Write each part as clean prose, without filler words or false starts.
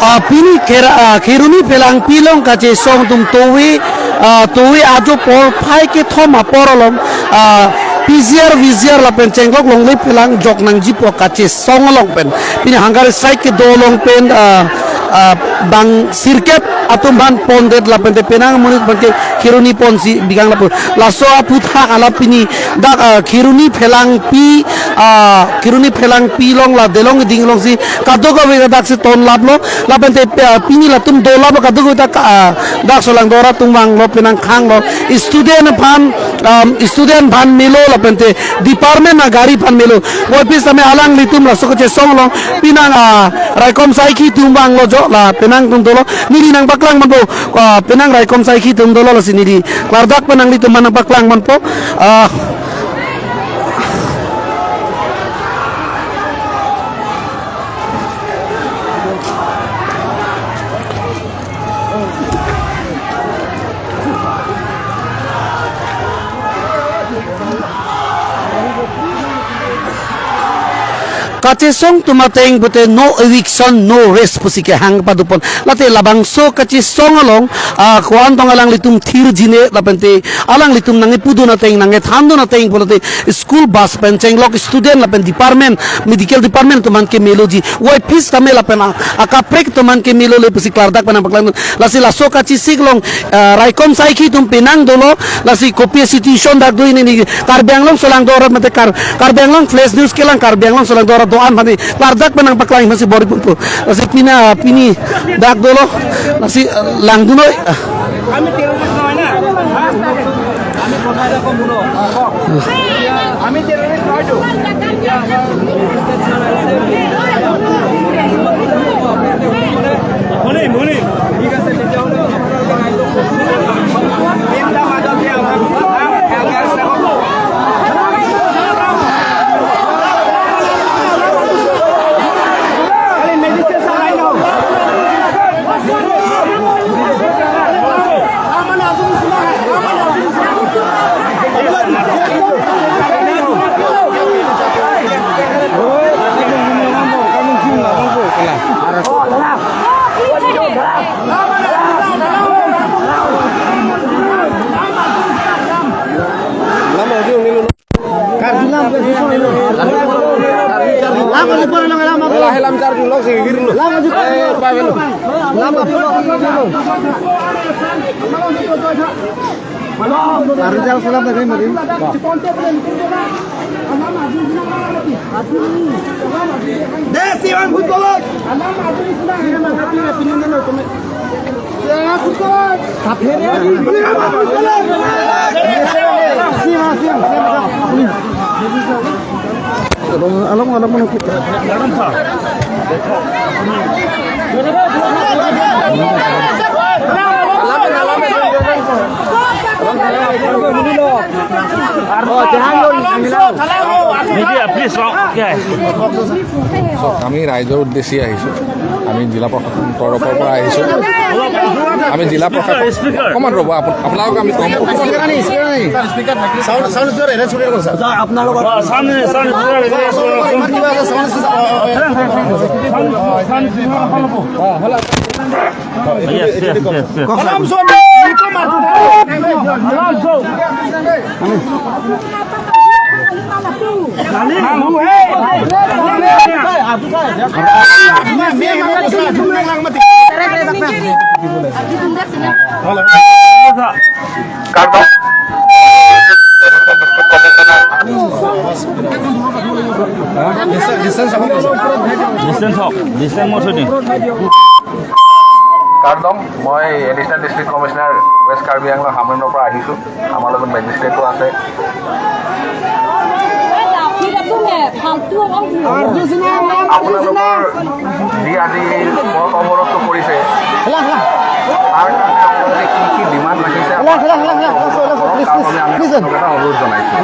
Pini khiruni phelang pilong kache song tum towi towi ajo por phai ke thom aporolom PGR VGR la pen chenglok long le phelang jok nang jipo kache song long pen pini hangar strike ke do long pen bang sirkep atum ban pondet la pen te penang munit ban ke khiruni pon si bigang la laso aput hak ala pini dak khiruni phelang pi khiruni phelang pi long la delong ding long si kado ko dak si ton lab lo la pen te pini la tum do lab kado ko dak dak solang dora tum wang lo penang khang lo student phan melo la pen te department na gari phan melo woi pis tame alang litum la so che song long pinang raikom sai khi tum wang lo jo la penang tum dolo nili nang baklang man po penang raikom sai khi tum dolo la sinili klardak penang litum manang baklang man po kache song tumateng bute no eviction no rest pusike hang padupon late labangso kache song along kuan tong alang litum thir jine lapente alang litum nange pudu na teng nange thandu na teng bolate school bus pen chenglok student lapen department medical department tuman ke meloji wai fis tame lapen akaprek tuman ke melo le pusi klardak panang paklang lasi laso kache siglong raikom sai khi tum penang dolo lasi kopia situation dak doi ni karbianglong solang dorat mate kar karbianglong flash news kelang karbianglong solang dorat doan mati lardak menang paklang masih bori pun nasi pina pini dak dolo nasi lang duno আমি terrorist নয় না আমি কথা এটা কম আমি terrorist নয় তো মনে মনে ঠিক আছে তেতিয়াহ'লে আপোনালোকে ৰাইজক তিনিটা মাজত আমাক আমি ৰাইজৰ উদ্দেশ্যে আহিছোঁ। আমি জিলা প্ৰশাসন তৰফৰ পৰা আহিছোঁ। আমি জিলা প্ৰশাসন অকণমান ৰ'ব, আপোনালোক আমি কম কাৰ্দম, মই additional district commissioner west Karbi Anglong হামৰেনৰ পৰা আহিছোঁ। আমাৰ লগত মেজিষ্ট্ৰেটো আছে। আপোনালোকৰ যি আজি পথ অৱৰোধটো কৰিছে তাৰ কাৰণে আপোনালোকে কি কি ডিমাণ্ড ৰাখিছে আমি এটা অনুৰোধ জনাইছোঁ।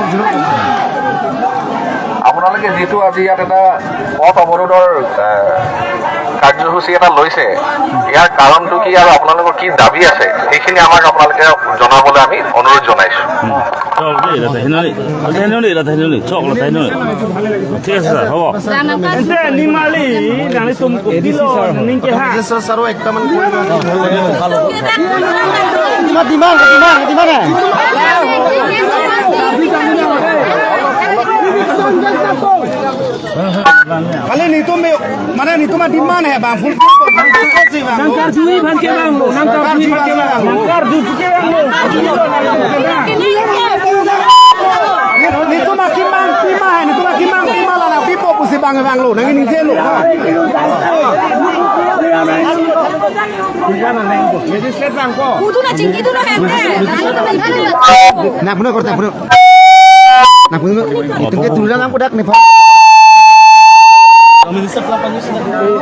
আপোনালোকে যিটো আজি ইয়াত এটা পথ অৱৰোধৰ কাৰ্যসূচী এটা লৈছে, ইয়াৰ কাৰণটো কি আৰু আপোনালোকৰ কি দাবী আছে, সেইখিনি আমাক আপোনালোকে জনাবলৈ আমি অনুৰোধ জনাইছো। ঠিক আছে ছাৰ, হ'ব। নিমালি খালি নিতুম মানে নিতুমা ডিমাণ্ড হে বা ফুল। নাংকাৰ দুই ভালকে বাংলো, নাংকাৰ দুই ভালকে বাংলো, নাংকাৰ দুই ভালকে বাংলো। নিতুমা কিমান কিমা হে, নিতুমা কিমান কিমা লানা পিপো পুসি বাং বাংলো নাকি নিজে লো ম্যাজিস্ট্রেট বাংকো। Kudu na cinggi na hente. না ফোন করতে ফোন না ফোন তুমি তুলা নাম কোটাক নে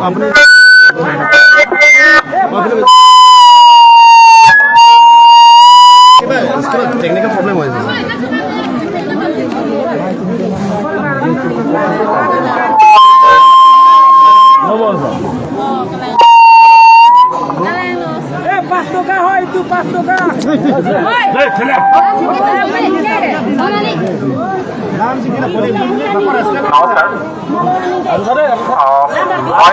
আপনি। টেকনিক্যাল প্রবলেম হয়েছে। 5 টকা হয় এইটো, 5 টকা। নমস্কাৰ। মই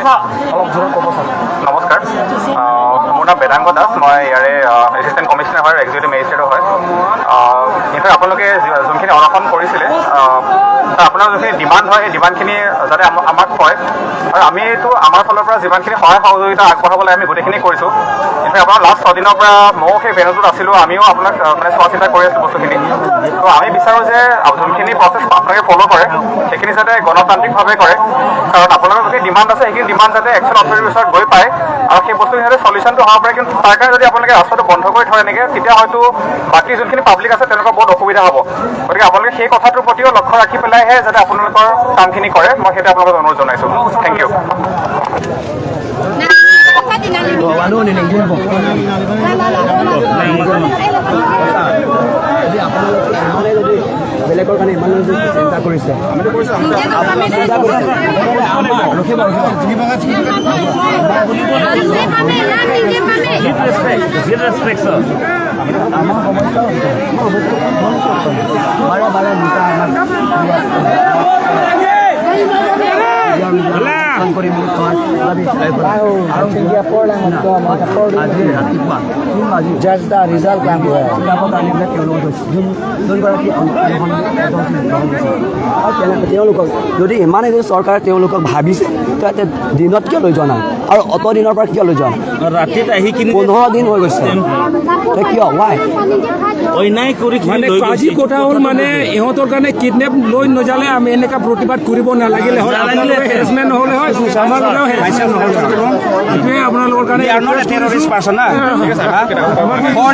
নমস্কাৰ, মোৰ নাম বেদাংগ দাস। মই ইয়াৰে এছিষ্টেণ্ট কমিশ্যনাৰ হয়, এক্সিকিউটিভ মেজিষ্ট্ৰেটো হয়। ইনফেক্ট আপোনালোকে যোনখিনি অনশন কৰিছিলে, তাৰ আপোনাৰ যোনখিনি ডিমাণ্ড হয়, সেই ডিমাণ্ডখিনি যাতে আমাক কয় আৰু আমিতো আমাৰ ফালৰ পৰা যিমানখিনি সহায় সহযোগিতা আগবঢ়াব লাগে, আমি গোটেইখিনি কৰিছোঁ। ইনফেক্ট আপোনাৰ লাষ্ট 6 দিনৰ পৰা ময়ো সেই ভেনুটোত আছিলোঁ, আমিও আপোনাক মানে চোৱা চিতা কৰি আছোঁ বস্তুখিনি। ত' আমি বিচাৰোঁ যে যোনখিনি প্ৰচেছ আপোনালোকে ফ'ল' কৰে, সেইখিনি যাতে গণতান্ত্ৰিকভাৱে কৰে, কাৰণ আপোনালোকৰ যোনখিনি ডিমাণ্ড আছে, সেইখিনি ডিমাণ্ড যাতে একচুৱেল অথৰিটিৰ ওচৰত গৈ পায় আৰু সেই বস্তুখিনি যাতে চলিউশ্যনটো হ'ব পাৰে। কিন্তু তাৰ কাৰণে যদি আপোনালোকে ৰাস্তাটো বন্ধ কৰি থয় এনেকৈ, তেতিয়া হয়তো বাকী যোনখিনি পাব্লিক আছে, তেওঁলোকৰ বহুত অসুবিধা হ'ব। গতিকে আপোনালোকে সেই কথাটোৰ প্ৰতিও লক্ষ্য ৰাখি পেলাইহে যাতে আপোনালোকৰ কামখিনি কৰে, মই সেইটো আপোনালোকক অনুৰোধ জনাইছোঁ। Thank you. যদি আপোনালোকে ইমানে যদি বেলেগৰ কাৰণে ইমানে যদি চিন্তা কৰিছে, চিন্তা কৰিছে, ৰখিব ৰখিব। Respect sir. আমাৰ সমস্যা, বাৰে বাৰে মিছা আমাক কৰি আজি ৰাতিপুৱা Just the result কাম কিতাপত আনি পেলাই তেওঁলোকক যোনগৰাকী আৰু তেওঁলোকক যদি ইমানেই যদি চৰকাৰে তেওঁলোকক ভাবিছে, তেন্তে দিনত কিয় লৈ যোৱা নাই আৰু অত দিনৰ পৰা কিয় লৈ যোৱা নাই? ৰাতিত আহি কিনি 15 দিন হৈ গৈছে, কিয়, ৱাই? অন্যায় কৰি মানে আজি কথা হ'ল, মানে ইহঁতৰ কাৰণে কিডনেপ লৈ নাযালে আমি এনেকুৱা প্ৰতিবাদ কৰিব নালাগিলে হয়, আপোনালোকে হেৰেছমেণ্ট নহ'লে হয়, আমাৰ বাবেও হেৰেছমেণ্ট নহ'লে হয়। এইটোৱে আপোনালোকৰ কাৰণে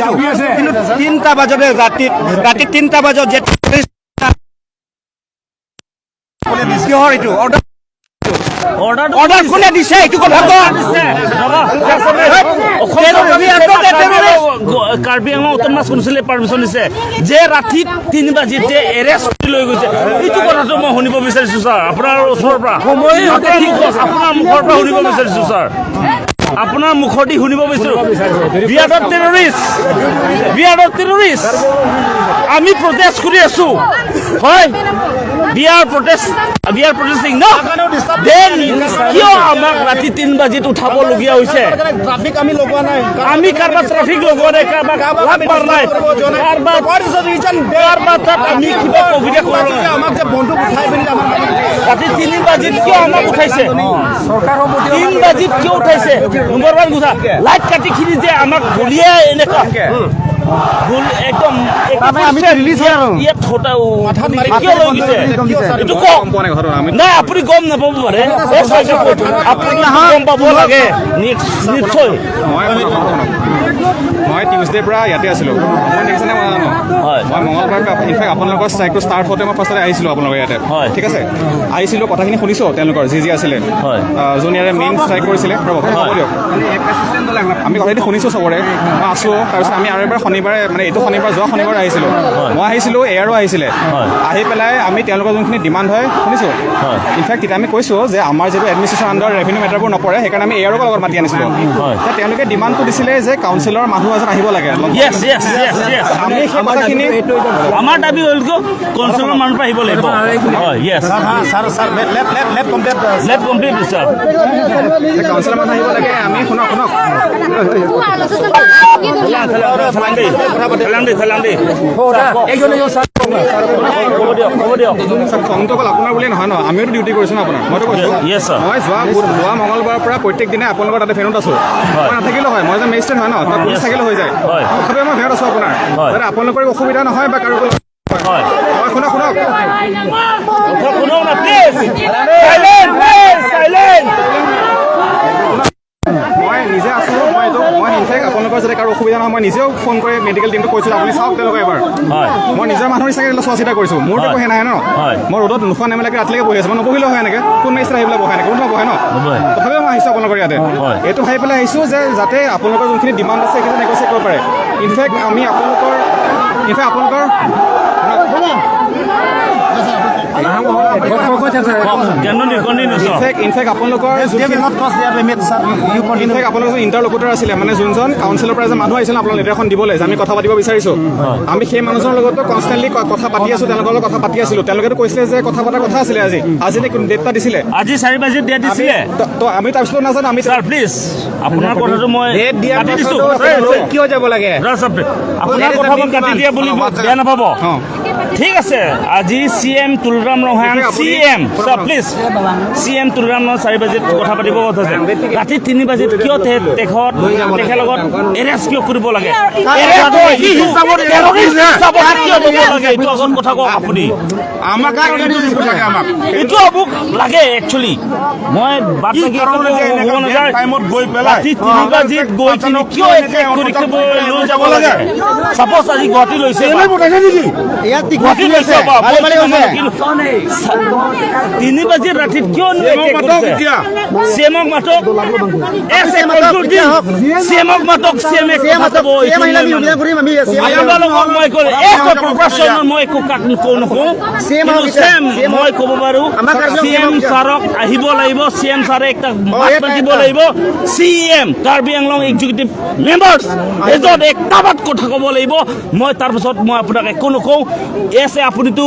দাবী আছে। কিন্তু 3টা বাজতে ৰাতি ৰাতি 3টা বজাত যে কিহৰ এইটো অৰ্ডাৰ? অৰ্ডাৰ অৰ্ডাৰ কোনে দিছে, এইটো কথা কয়। অসম কাৰ্বি আংলং অট'নমাছ কাউন্সিলে পাৰ্মিশ্যন দিছে যে ৰাতি 3 বাজিতে এৰেষ্ট কৰি লৈ গৈছে, এইটো কথাটো মই শুনিব বিচাৰিছো ছাৰ, আপোনাৰ ওচৰৰ পৰা, আপোনাৰ মুখৰ পৰা শুনিব বিচাৰিছো ছাৰ। আপোনাৰ মুখৰ দি শুনিব বিচাৰো। We are not terrorist, we are not terrorist. আমি প্ৰটেষ্ট কৰি আছো হয়, we are protest, we are protesting no, then কিয় আমাক ৰাতি 3 বাজিত উঠাবলগীয়া হৈছে? ট্ৰাফিক আমি লগোৱা নাই। আমি কাৰোবাৰ ট্ৰাফিক লগোৱা নাই, কাৰোবাক লাভ মাৰা নাই, কাৰোবাৰ কাৰোবাৰ তাত আমি কিবা কবিতা কৰা নাই। আমাক যে বন্দুক উঠাই পিনি আমাক ৰাতি 3 বাজিত কিয় আমাক উঠাইছে? 3 বাজিত কিয় উঠাইছে? নম্বৰ ওৱান কথা, লাইট কাটি খিনি যে আমাক গুলিয়াই এনেকুৱা গুল একদম ইয়াত কিয় লৈ গৈছে, এইটো কওক। নাই, আপুনি গম নাপাব পাৰে, আপুনি গম পাব লাগে নিশ্চয়। মই টিউজডেৰ পৰা ইয়াতে আছিলোঁ। আপুনি দেখিছেনে, মই নাজানো। হয়। মই মঙলবাৰ, ইনফেক্ট আপোনালোকৰ ষ্ট্ৰাইকটো ষ্টাৰ্ট হওঁতে মই ফাৰ্ষ্টতে আহিছিলোঁ আপোনালোকৰ ইয়াতে। ঠিক আছে, আহিছিলোঁ, কথাখিনি শুনিছোঁ তেওঁলোকৰ যি যি আছিলে। যোন ইয়াৰে মেইন ষ্ট্ৰাইক কৰিছিলে, ৰ'ব, কথা ক'ব দিয়ক। আমি কথাখিনি শুনিছোঁ চবৰে, মই আছোঁ। তাৰপিছত আমি আৰু এবাৰ শনিবাৰে, মানে এইটো শনিবাৰ, যোৱা শনিবাৰে আহিছিলোঁ। মই আহিছিলোঁ, এয়াৰো আহিছিলে। আহি পেলাই আমি তেওঁলোকৰ যোনখিনি ডিমাণ্ড হয় শুনিছোঁ। ইনফেক্ট তেতিয়া আমি কৈছোঁ যে আমাৰ যিটো এডমিনিষ্ট্ৰেশ্যন আণ্ডাৰ ৰেভিনিউ মেটাৰবোৰ নপৰে, সেইকাৰণে আমি এয়াৰকো লগত মাতি আনিছিলোঁ। তেতিয়া তেওঁলোকে ডিমাণ্ডটো দিছিলে যে কাউন্সিলৰ মানুহ এজন আহিব লাগে। য়েছ। আমি সেই কথাখিনি আমাৰ দাবী হ'ল কি কাউন্সিলৰ মানুহৰ পৰা আহিব লাগিব। হয়, য়েছ। Sir, let complete. Let complete, sir. কাউন্সিলৰ মানুহ আহিব লাগে। আমি, শুনক, শুনক। থেলাং দে, থেলাং দে। ক'ব দিয়ক, ক'ব দিয়ক। ছাৰ, খংটো অকল আপোনাৰ বুলিয়ে নহয় ন, আমিওতো ডিউটি কৰিছোঁ ন আপোনাৰ। মইতো কৈছোঁ। Yes, sir. মই যোৱা মঙলবাৰৰ পৰা প্ৰত্যেক দিনাই আপোনালোকৰ তাতে ভেনুত আছোঁ। মই নাথাকিলেও হয়, মই এজন মেজিষ্ট্ৰেট হয় ন, তাত পুলিচ থাকিলেও হৈ যায়। তথাপিও মই ভেনুত আছোঁ আপোনাৰ, যাতে আপোনালোকৰ একো অসুবিধা নহয় বা কাৰো হয়। শুনক, শুনক। শুনক না, please, silent, please, silent. মই নিজে আছোঁ। মই এইটো মই ইনফেক্ট আপোনালোকৰ যাতে কাৰো অসুবিধা নহয়, মই নিজেও ফোন কৰি মেডিকেল টীমটোক কৈছোঁ, আপুনি চাওক তেওঁলোকে এবাৰ। মই নিজৰ মানুহৰ নিচিনাকৈ চোৱা চিতা কৰিছোঁ। মোৰতো একো সেই নাহে ন। মই ৰ'দত নোখোৱা নেমেলাকৈ ৰাতিলৈকে বহি আছোঁ। মই নবহিলেও হয় এনেকৈ। কোন মেজিষ্ট্ৰেট আহি পেলাই বহে এনেকৈ? কোনোবা বহে ন? নবহে। তথাপিও মই আহিছোঁ আপোনালোকৰ ইয়াতে। এইটো ভাবি পেলাই আহিছোঁ যে যাতে আপোনালোকৰ যোনখিনি ডিমাণ্ড আছে, সেইখিনি নেগচিয়েট কৰিব পাৰে। ইনফেক্ট আপোনালোকৰ continue, continue, sir. In fact আপোনালোকৰ ইনফেক্ট আপোনালোকৰ ইণ্টাৰলকুটাৰ আছিলে, মানে যোনজন কাউন্সিলৰ পৰা এজন মানুহ আহিছিল আপোনালোক লেটাৰখন দিবলৈ যে আমি কথা পাতিব বিচাৰিছোঁ, আমি সেই মানুহজনৰ লগতো কনষ্টেণ্টলি কথা পাতি আছোঁ, তেওঁলোকৰ লগত কথা পাতি আছিলোঁ। তেওঁলোকেতো কৈছিলে যে কথা পতাৰ কথা আছিলে আজি। আজি ডেট এটা দিছিলে। আজি 4 বাজিত ডেট দিছিলে। তো আমি তাৰপিছত নাজানো আমি। ছাৰ, প্লিজ, আপোনাৰ কথাটো মই কাটি দিছোঁ। কিয় যাব লাগে? আপোনাৰ কথা মই কাটি দিয়া বুলি বেয়া নাপাব। ঠিক আছে, আজি C M Tuliram Ronghang, C M, sir please, C M Tularam Ronghang 4 বাজিত কথা পাতিব কথা আছে। ৰাতি 3 বাজিত কিয় তেখেত লগত এৰেষ্ট কিয় কৰিব লাগে? হিচাপত কিয় ল'ব লাগে? এইটো আগত কথা কওক আপুনি। আমাক থাকে আমাক। এইটো মোক লাগে একচুৱেলি। মই বাদ বাকী হ'ব নাযায়। টাইমত গৈ পেলাই ৰাতি 3 বাজিত গৈ কিনে কিয় এটেক কৰি লৈ যাব লাগে? চাপ'জ আজি গুৱাহাটী লৈছে, গুৱাহাটী লৈছে, 3 বাজিত ৰাতিত কিয় চি এমক মাতক, চি এমক মাতক, চি এম আপোনালোকক মই কওঁ, প্ৰফেশ্যনেল, মই একো কাক নকওঁ, চেম মই ক'ব পাৰোঁ। চি এম ছাৰক আহিব লাগিব, চি এম ছাৰে একটা মাত মাতিব লাগিব। C M Karbi Anglong executive members এজন একটা মাত কথা ক'ব লাগিব। মই তাৰপিছত মই আপোনাক একো নকওঁ। এছ এ, আপুনিতো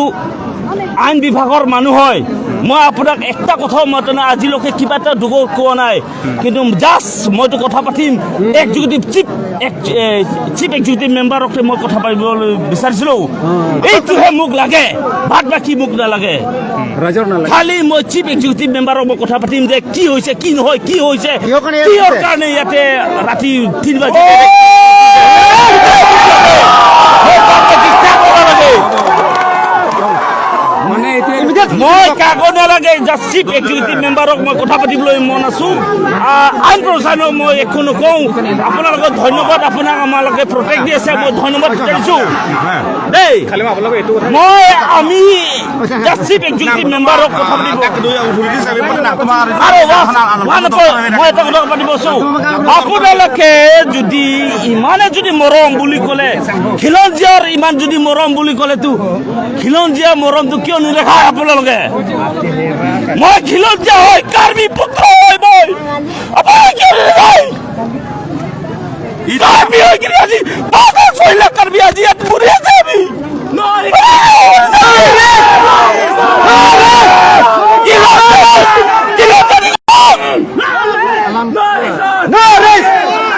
আইন বিভাগৰ মানুহ হয়। মই আপোনাক একটা কথাও মাতা নাই আজিলৈকে, কিবা এটা দুখ কোৱা নাই। কিন্তু জাষ্ট মইতো কথা পাতিম এক্সিকিউটিভ চিফ চিফ এক্সিকিউটিভ মেম্বাৰক মই কথা পাতিবলৈ বিচাৰিছিলোঁ। এইটোহে মোক লাগে, বাদ বাকী মোক নালাগে। খালি মই চিফ এক্সিকিউটিভ মেম্বাৰক মই কথা পাতিম যে কি হৈছে, কি নহয়, কি হৈছে, কিহৰ কাৰণে ইয়াতে ৰাতি 3 বাজি লাগে। মই কাকো নালাগে, জাষ্ট চিফ এক্সিকিউটিভ মেম্বাৰক মই কথা পাতিবলৈ মন আছো। আইন প্ৰশাসনক মই একো নকওঁ। আপোনালোকক ধন্যবাদ, আপোনাক আমালোকে প্ৰটেক্ট দি আছে, মই ধন্যবাদ বিচাৰিছো দেই। খালি মই আপোনালোকক এইটো কথা মই আমি জাষ্ট চিফ এক্সিকিউটিভ মেম্বাৰক কথা পাতিব আৰু মই এটা কথা পাতিব আছো। আপোনালোকে যদি ইমানে যদি মৰম বুলি ক'লে, খিলঞ্জীয়াৰ ইমান যদি মৰম বুলি ক'লেতো খিলঞ্জীয়া মৰমটো কিয় নেদেখায় আপোনালোকে? মই খিলঞ্জীয়া হয়, কাৰ্বি পুত্ৰ হয় মই। আপোনালোকে কিয় নেদেখায়? কাৰ্বি হৈ কিনে আজি 5 লাখ 6 লাখ কাৰ্বি আজি ইয়াত মৰি আছে। আমি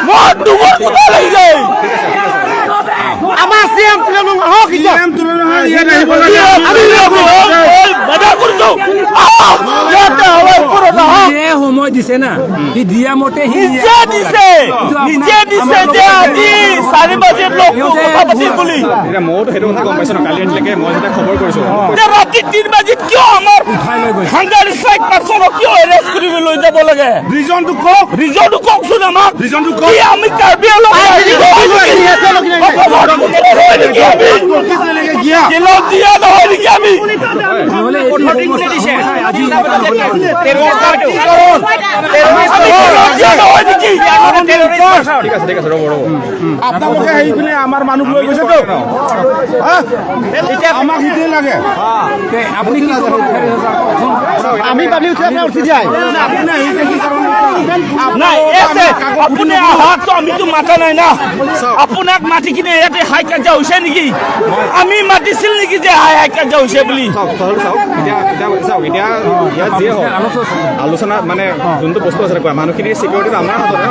মই দুবৰ কথা লাগি যায়। আমাৰ চিএম আহক এতিয়া। ইয়াত আহিব লাগে। বাধা কৰিছো। আহক, ইয়াতে হাৱাইপুৰত আহক। নিজে সময় দিছে না, সি দিয়া মতে সি নিজে দিছে, নিজে দিছে যে আজি 4 বাজিত লগ কথা পাতিম বুলি। এতিয়া ময়ো সেইটো কথা গম পাইছোঁ ন। কালি ৰাতিলৈকে মই যেতিয়া খবৰ কৰিছোঁ, এতিয়া ৰাতি 3 বাজিত কিয় আমাৰ হাংগাৰ ষ্ট্ৰাইক পাৰ্চনক কিয় এৰেষ্ট কৰিব লৈ যাব লাগে? ৰিজনটো কওক। ৰিজনটো কওকচোন আমাক। ৰিজনটো কওক। কি আমি কাৰ্বি আংলং নহয় নেকি? আমি খিলঞ্জীয়া নহয় নেকি আমি? নহ'লে এইটো সমস্যা আজি আমি খিলঞ্জীয়া নহয় নেকি? ঠিক আছে, ঠিক আছে, ৰ'ব, ৰ'ব। আপোনালোকে হেৰি পিনে আমাৰ মানুহ লৈ গৈছেতো। হা? আমাক সেইটোৱে লাগে। আপুনি কি ক'ব বিচাৰিছে ছাৰ, কওকচোন। আমি পাব্লিক উঠি আপোনাৰ উঠি যায়। আপুনি আহিছে কি কাৰণত? নাই, এছে আপুনি আহাতো আমিতো মাতা নাই না। আপোনাক মাতি কিনে ইয়াতে হাই কাজিয়া হৈছে নেকি? আমি মাতিছিল নেকি যে হাই হাই কাজিয়া হৈছে বুলি? চাওক, কথাটো চাওক। এতিয়া এতিয়া চাওক, এতিয়া ইয়াত যিয়ে হওক আলোচনা, মানে যোনটো বস্তু আছে কোৱা, মানুহখিনিৰ চিকিউৰিটিটো আমাৰ হাততে ন।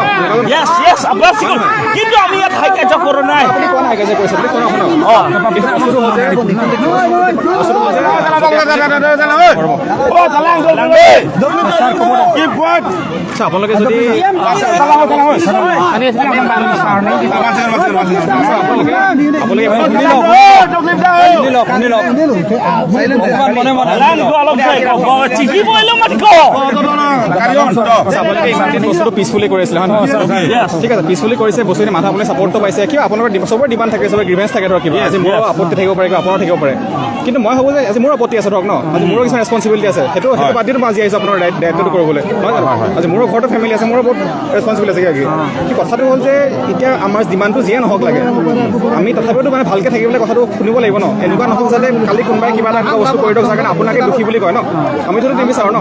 য়েছ, আপোনাৰ চিকিউৰ, কিন্তু আমি ইয়াত হাই কাজিয়া কৰা নাই। আপুনি কোৱা নাই কাজিয়া কৰিছে বুলি। শুনক, শুনক, কিন্তু বস্তুটো হ'ল যে চাওক, আপোনালোকে যদি আপোনালোকে শুনি লওক, শুনি লওক, শুনি লওক। চিঠি বহিলেও মাতি কওঁ। আপোনালোকে ইমান দিন বস্তুটো পিচফুলি কৰি আছিলে, হয় নহয়? ঠিক আছে, পিচফুলি কৰিছে বস্তুখিনি, মানুহ আপুনি ছাপৰ্টটো পাইছে। কিয় আপোনালোকৰ চবৰে ডিমাণ্ড থাকে, চবৰে গ্ৰিভেঞ্চ থাকে। ধৰক কিবা আজি মোৰো আপত্তি থাকিব পাৰে, কিবা আপোনাৰো থাকিব পাৰে। কিন্তু মই ভাবোঁ যে আজি মোৰো আপত্তি আছে ধৰক ন, আজি মোৰো কিছুমান ৰেচপনচিবিলিটি আছে। সেইটো বাদ দিতো মই আজি আহিছোঁ আপোনাৰ দায়িত্বটো কৰিবলৈ, নহয় জানো? আজি মোৰো ঘৰতো ফেমিলি আছে, মোৰো বহুত ৰেচপনচিবিলিটি আছে কিবা কিবি। কিন্তু কথাটো হ'ল যে এতিয়া আমাৰ ডিমাণ্ডটো যিয়ে নহওক লাগে, আমি তথাপিতো মানে ভালকৈ থাকিবলৈ কথাটো শুনিব লাগিব ন। এনেকুৱা নহওক যাতে কালি কোনোবাই কিবা এটা এনেকুৱা বস্তু কৰি দিয়ক, যাৰ কাৰণে আপোনাকে দোষী বুলি কয় ন। আমিতো নিবিচাৰোঁ ন।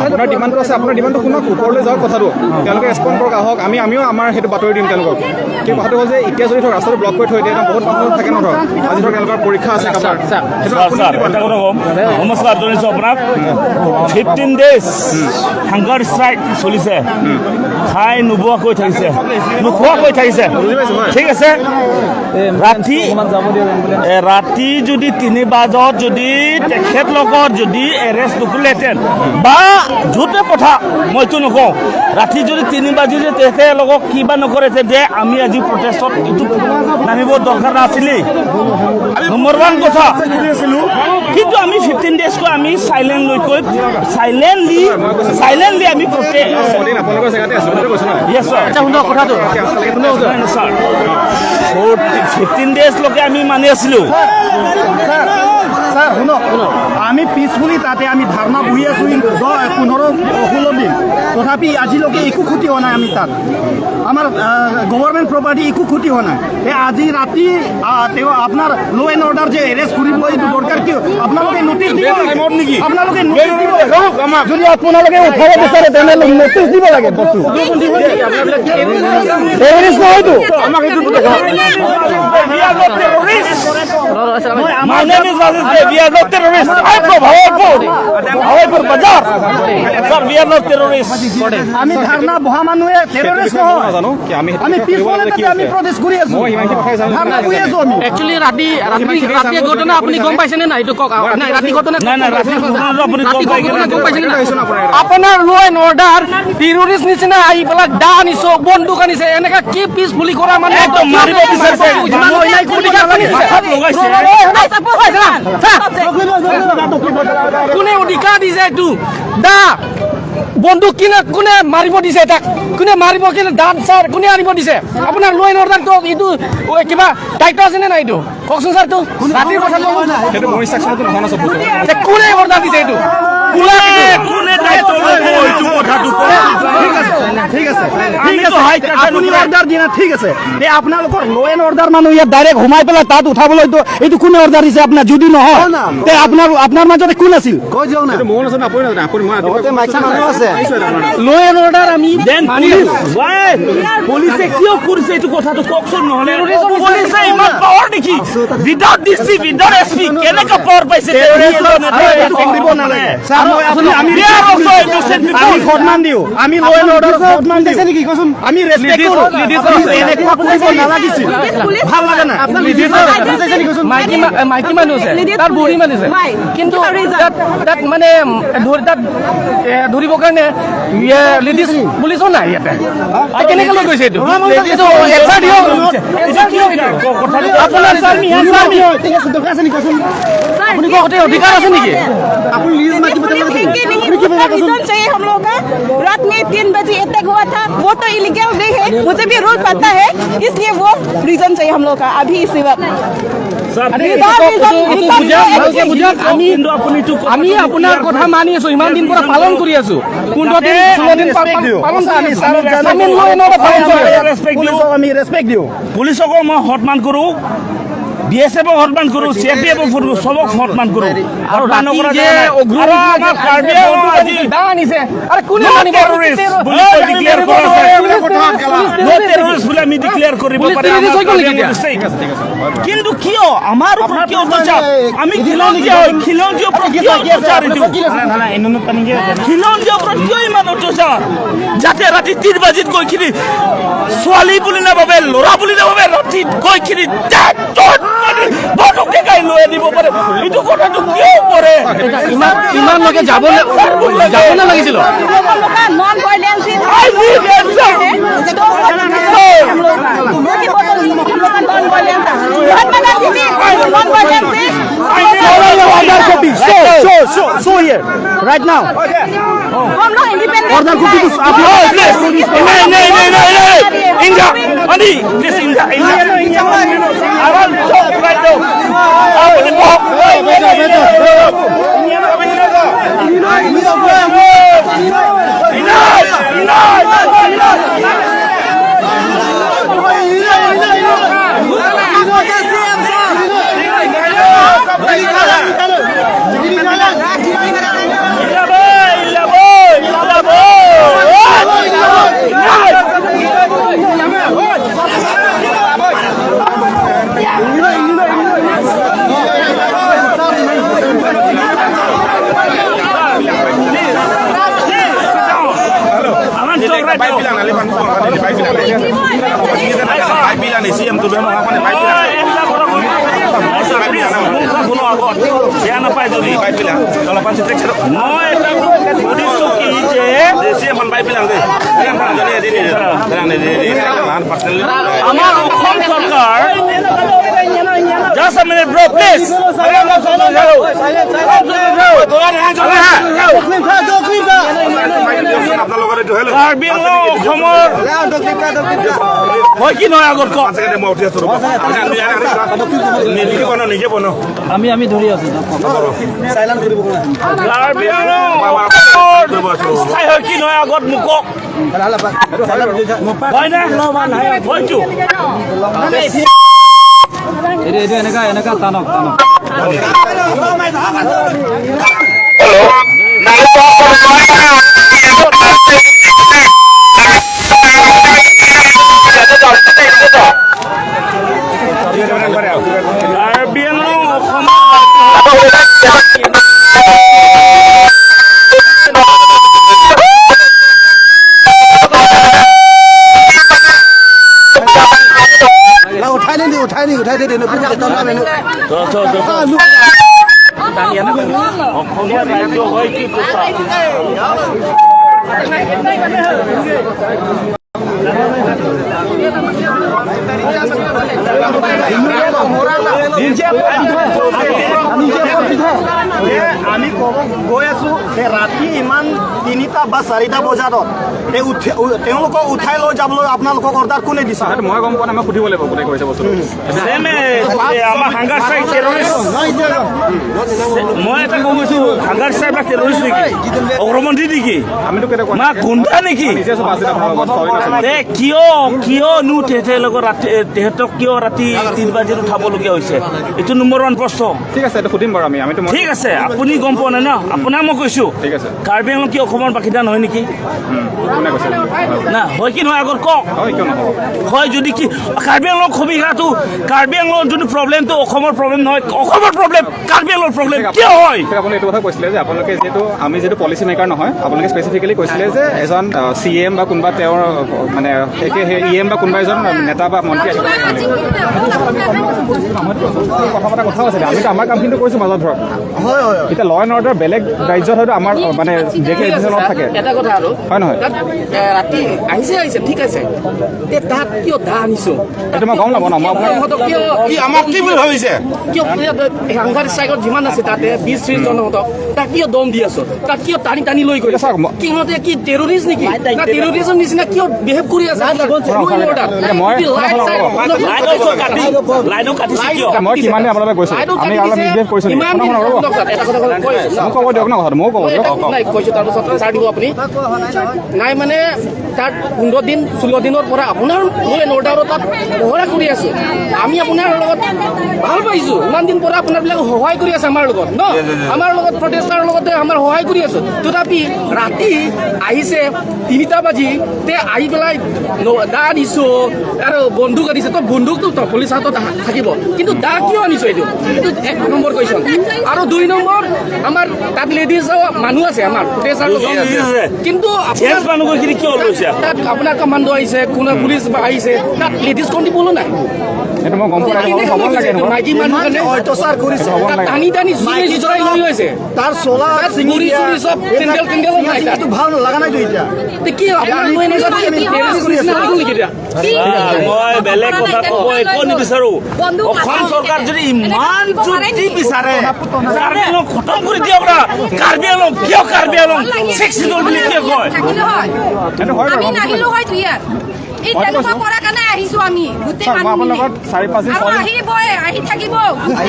আপোনাৰ ডিমাণ্ডটো আছে, আপোনাৰ ডিমাণ্ডটো শুনক, ওপৰলৈ যাওক কথাটো, তেওঁলোকে ৰেচপণ্ড কৰক, আহক, আমিও আমাৰ সেইটো বাতৰি দিম তেওঁলোকক। কিন্তু কথাটো হ'ল যে এতিয়া যদি ধৰক ৰাস্তাটো ব্লক কৰি থৈ দিয়ে ন, বহুত মানুহ থাকে ন। ধৰক আজি ধৰক তেওঁলোকৰ পৰীক্ষা আছে কাৰোবাৰ, সেইটো ছাৰ আপুনি ছাৰ, এটা কথা ক'ম, নমস্কাৰ জনাইছোঁ আপোনাক। 15 ডেজ হাংগাৰ ষ্ট্ৰাইক চলিছে, খাই নোবোৱাকৈ থাকিছে, নোখোৱাকৈ থাকিছে, ঠিক আছে। ৰাতি যদি 3 বাজত যদি তেখেতলোকৰ যদি এৰেষ্ট নকৰিলেহেঁতেন বা য'তে কথা মইতো নকওঁ, ৰাতি যদি 3 বাজি যদি তেখেতলোকক কিবা নকৰে, তেন্তে আমি আজি প্ৰটেষ্টত এইটো নামিব দৰকাৰ নাছিলেই, নম্বৰ ওৱান কথা। কিন্তু আমি 15 ডেজকৈ আমি চাইলেণ্ট লৈ কৈ চাইলেণ্টলি আমি প্ৰটেষ্ট 6 দিন আপোনালোকৰ জেগাতে আছিলোঁ, সেইটো কৈছোঁ ন। য়েছ ছাৰ। কথাটো ছাৰ, 15 ডেজলৈকে আমি মানি আছিলোঁ। ছাৰ, শুনক, শুনক। আমি পিছফুলি তাতে আমি ধাৰণা বহি আছোঁ 15, 16 দিন, তথাপি আজিলৈকে একো ক্ষতি হোৱা নাই। আমি তাত আমাৰ গভৰ্ণমেণ্ট প্ৰপাৰ্টি একো ক্ষতি হোৱা নাই। এই আজি ৰাতি তেওঁ আপোনাৰ ল' এণ্ড অৰ্ডাৰ যে এৰেষ্ট কৰিব, এইটো দৰকাৰ কিয়? আপোনালোকে নটিচ দিব লাগে, আপোনালোকে নটিচ দিব লাগে। যদি আপোনালোকে উঠাব বিচাৰে, তেনেহ'লে নটিচ দিব লাগে। বস্তু টেৰৰিষ্ট নহয়তো। We are not terrorists. My name is Aziz Bey. We are not terrorists. I'm from Hawaipur. Hawaipur Bazaar. Sir, we are not terrorists. আমি ধাৰণা বহা মানুহে টেৰৰিষ্ট নহয়। নাজানো কি আমি সেইটো আমি বিষয়ে কৰিব পিছফালে লাগে কি তাতে আমি আছে। প্ৰটেষ্ট কৰি আছোঁ, মই সিমানখিনি কথাই জানো। ধাৰণা বহি আছোঁ আমি। একচুৱেলি ৰাতি ঘটনা আপুনি গম পাইছেনে নাই, এইটো কওক। নাই, ৰাতি ঘটনা নাই, নাই, ৰাতি ঘটনাটো আপুনি গম ৰাতি পাই ঘটনা গম পাইছেনে নাই? আহিছোঁ ন আপোনাৰ। আপোনাৰ ল এণ্ড অৰ্ডাৰ টেৰৰিষ্ট নিচিনা আহি পেলাই দা আনিছো, বন্দুক আনিছে, এনেকা কি পিছফুলি কৰা মানে একদম মাৰিব বিচাৰিছে। যিমান অন্যায় কৰিব নালাগে। মাথাত লগাইছে। কোনে অধিকাৰ দিছে এইটো দা বন্দুক কিনে? কোনে মাৰিব দিছে তাক? কোনে মাৰিব কিনে দাঁত ছাৰ কোনে আনিব দিছে? আপোনাৰ ল এণ্ড অৰ্ডাৰটো এইটো কিবা দায়িত্ব আছেনে নাই, এইটো কওকচোন ছাৰ। এইটো ৰাতিৰ কথা কওকচোন। সেইটো মোৰ ইনষ্ট্ৰাকশ্যনতো নহয় ন চব বস্তু। যে কোনে অৰ্ডাৰ দিছে এইটো? কোনে দায়িত্ব ল'ব এইটো কথাটো কওকচোন। ঠিক আছে, ঠিক আছে, ঠিক আমিতো আছে। হাই কাজিয়া আপুনি নকৰে। অৰ্ডাৰ দিয়া, ঠিক আছে। এই আপোনালোকৰ ল' এণ্ড অৰ্ডাৰ মানুহ ইয়াত ডাইৰেক্ট সোমাই পেলাই তাত উঠাবলৈতো এইটো কোনে অৰ্ডাৰ দিছে আপোনাৰ? যদি নহয়, তে আপোনাৰ মাজতে কোন আছিল? সেইটো ময়ো নাজানো, আপুনি নাজানে। আপুনি মই ৰাতিপুৱা আছে। ল' এণ্ড অৰ্ডাৰ আমি Then মানি police, আছো। why? পুলিচে কিয় কৰিছে এইটো কথাটো কওকচোন। নহ'লে পুলিচে ইমান পাৱাৰ নেকি? উইদাউট ডিচি, উইদাউট এছপি কেনেকা পাৱাৰ পাইছে? এইটো কৰিব নালাগে। ছাৰ, মই আপুনি আমি We are also innocent আমি people. সন্মান দিওঁ, আমি ল এণ্ড অৰ্ডাৰক সন্মান দিওঁ, আমি ৰেচপেক্ট কৰোঁ। এনেকুৱা কৰিব নালাগিছিল, ভাল লগা নাই। মাইকী মানুহ আছে, তাত বুঢ়ী মানুহ আছে, কিন্তু তাত মানে তাত ধৰিবৰ কাৰণে লেডিজ পুলিচো নাই ইয়াতে। কেনেকৈ লৈ গৈছে এইটো? এনচাৰ দিয়ক, এনচাৰ দিয়ক। আপোনাৰ আপুনি অধিকাৰ আছে নেকি? रीजन चाहिए हम लोगों का। रात में 3 बजे अटैक हुआ था, वो तो इलीगल नहीं है, मुझे भी रूल पता है, इसलिए वो रीजन चाहिए हम लोग का अभी इसी वक्त। আমি আপোনাৰ কথা মানি আছো, ইমান দিন পৰা পালন কৰি আছো, 15 দিন 16 দিন পালন কৰি আছো। আমি ৰেচপেক্ট দিওঁ, পুলিচকো মই সন্মান কৰোঁ, বি এছ এফক সন্মান কৰোঁ, চি আৰ পি এফক চবক সন্মান কৰোঁ। আৰু আমাৰ কাৰ্বি বুলি আমি ডিক্লেয়াৰ কৰিব পাৰে, কিন্তু কিয় আমাৰ ওপৰত কিয় অত্যাচাৰ? আমি খিলঞ্জীয়া হয়, খিলঞ্জীয়া ওপৰত কিয় অত্যাচাৰ? এইটো খিলঞ্জীয়া ওপৰত কিয় ইমান অত্যাচাৰ, যাতে ৰাতি 3 বাজিত গৈ খিনি ছোৱালী বুলি নাভাবে, ল'ৰা বুলি নাভাবে, ৰাতি গৈ খিনি বন্দুক দেখাই লৈ আনিব পাৰে? এইটো কথাটো কিয় কৰে? ইমানলৈকে যাব যাব নালাগিছিল। Non violence. I need answer. Mahatma Gandhi भी non violence. Order copy, show, show, show, show here right now. हम लोग independent. Order copy to Oh, please. नहीं नहीं नहीं नहीं नहीं, India, Ani, please, India, India. I want to talk right now. আপুনি বহক। বেয়া নাপায় যদি মই এটা সুধিছোঁ কি যে আমাৰ অসম চৰকাৰ, just a minute bro, please. Karbi Anglong অসমৰ হয় কি নহয় আগত কওক। আমি ধৰি আছো। কাৰ্বি আংলং স্থায়ী হয় কি নহয় আগত মোক কওক, হয় নে হয়তো? এইটো এনেকা এনেকা টানক টানক। কাৰ্বি আংলং অসমৰ অসমীয়া ৰাজ্য হয় কি কথা? আমি ক'ব গৈ আছো যে ৰাতি ইমান 3টা বা 4টা বজাত তেওঁলোকক উঠাই লৈ যাবলৈ আপোনালোকক অৰ্ডাৰ কোনে দিছে? মই গম পোৱা নাই, মই সুধিব লাগিব কোনে কৰিছে বস্তুটো। আমাৰ হাংগাৰ ষ্ট্ৰাইক টেৰৰিষ্ট, মই এটা ক'ব গৈছো, হাংগাৰ ষ্ট্ৰাইক বা টেৰৰিষ্ট নেকি, উগ্ৰপন্থী নেকি, মা গুণ্ডা নেকি? কিয় কিয়নো তেখেতলোকৰ ৰাতি তেহেঁতক কিয় ৰাতি 3 বাজিত উঠাবলগীয়া হৈছে? এইটো নম্বৰ 1 প্ৰশ্ন। ঠিক আছে, এইটো সুধিম বাৰু আমি। ঠিক আছে, আপুনি গম পোৱা নাই ন, আপোনাক মই কৈছো। ঠিক আছে। কাৰ্বি আংলং কি অসমৰ বাসিন্দা নহয় নেকি? কোনে কৈছে? না, হয় কি নহয় আগত কওক। হয়, কিয় নহ'ব? হয় যদি কি কাৰ্বি আংলং সমীক্ষাটো, কাৰ্বি আংলঙৰ যোনটো প্ৰব্লেমটো অসমৰ প্ৰব্লেম নহয়, অসমৰ প্ৰব্লেম কাৰ্বি আংলঙৰ প্ৰব্লেম কিয় হয়? আপুনি এইটো কথা কৈছিলে যে আপোনালোকে যিহেতু আমি যিহেতু পলিচি মেকাৰ নহয়, আপোনালোকে স্পেচিফিকেলি কৈছিলে যে এজন চি এম বা কোনোবা তেওঁৰ মানে একে ই এম বা কোনোবা এজন নেতা বা মন্ত্ৰী আহিব। কথা পতা কথাও আছিলে। আমিতো আমাৰ কামখিনি কৰিছোঁ মাজত ধৰক। এতিয়া ল এণ্ড অৰ্ডাৰ বেলেগ ৰাজ্যত হয়তো আমাৰ মানে জে কে লগত থাকে। এটা কথা আৰু। হয় নহয়? তাত ৰাতি আহিছে, আহিছে, ঠিক আছে। তে তাত কিয় দা আনিছো? সেইটো মই গম নাপাওঁ ন, মই আপোনাক ইহঁতক কিয় কি আমাক কি বুলি ভাবিছে? কিয় হাংগাৰ ষ্ট্ৰাইকত যিমান আছে তাতে 20-30 জনহঁতক তাক কিয় দম দি আছো? তাক কিয় টানি টানি লৈ গৈছে? চাওক, সিহঁতে কি টেৰৰিষ্ট নেকি? না টেৰৰিজম নিচিনা কিয় বিহেভ কৰি আছে? লাইনো কাটিছে কিয়? মই কিমান দিন আপোনালোকে গৈছোঁ, আমি অলপ মিছবিহেভ কৰিছোঁ নেকি? শুনক, ৰ'ব, মোক ক'ব দিয়ক ন কথাটো, ময়ো ক'ব দিয়ক। নাই, কৈছোঁ, তাৰপাছত ছাৰ দিব আপুনি। নাই মানে তাত 15 দিন 16 দিনৰ পৰা আপোনাৰ ল এণ্ড অৰ্ডাৰৰ তাত পহৰা কৰি আছোঁ আমি। আপোনাৰ লগত ভাল পাইছোঁ, ইমান দিন পৰা আপোনাৰবিলাক সহায় কৰি আছে আমাৰ লগত ন, আমাৰ লগত প্ৰটেষ্টাৰৰ লগতে আমাৰ সহায় কৰি আছোঁ। তথাপি ৰাতি আহিছে 3টা বাজি তে আহি পেলাই দা আনিছোঁ আৰু বন্দুক আনিছে। তো বন্দুকটো পুলিচ হাতত থাকিব, কিন্তু দা কিয় আনিছোঁ? এইটো এক নম্বৰ কুৱেশ্যন। আৰু 2 নম্বৰ, আমাৰ তাত লেডিজ মানুহ আছে আমাৰ প্ৰটেষ্টাৰ লগত, কিন্তু জেন্টছ মানুহখিনি কিয় লৈছে? তাত আপোনাৰ কমাণ্ডো আহিছে, কোনো পুলিচ আহিছে, তাত লেডিজ কণ্ট্ৰলো নাই। সেইটো মই গম পোৱা নাই, হ'ব নালাগে এনেকুৱা। মাইকী মানুহ কাৰণে অত্যাচাৰ কৰিছে। হ'ব নালাগে। টানি টানি চুৰি চুৰাই লৈ গৈছে। তাৰ চোলা তাত মুড়ি চুৰি চব চেণ্ডেল টেণ্ডেলো নাই তাত। এইটো ভাল লগা নাইতো এতিয়া। তে কি আপোনাৰ লৈ এনেকুৱা terrorist নিচিনা হৈ গ'ল নেকি এতিয়া? মই বেলেগ কথা ক'ব একো নিবিচাৰো। অসম চৰকাৰ যদি ইমান যদি বিচাৰে, কাৰ্বি আংলং খতম কৰি দিয়ক না। কাৰ্বি আংলং কিয়, কাৰ্বি আংলং ছিক্স চিডুল বুলি কিয় কয়? সেইটো হয় বাৰু। আমি নাহিলো হয় ইয়াত। এই তেনেকুৱা কৰাৰ কাৰণে আহিছো আমি গোটেই চাওক, মই মানুহ আপোনাৰ লগত 4-5 দিন আৰু 6 দিন আহিবই, আহি থাকিব।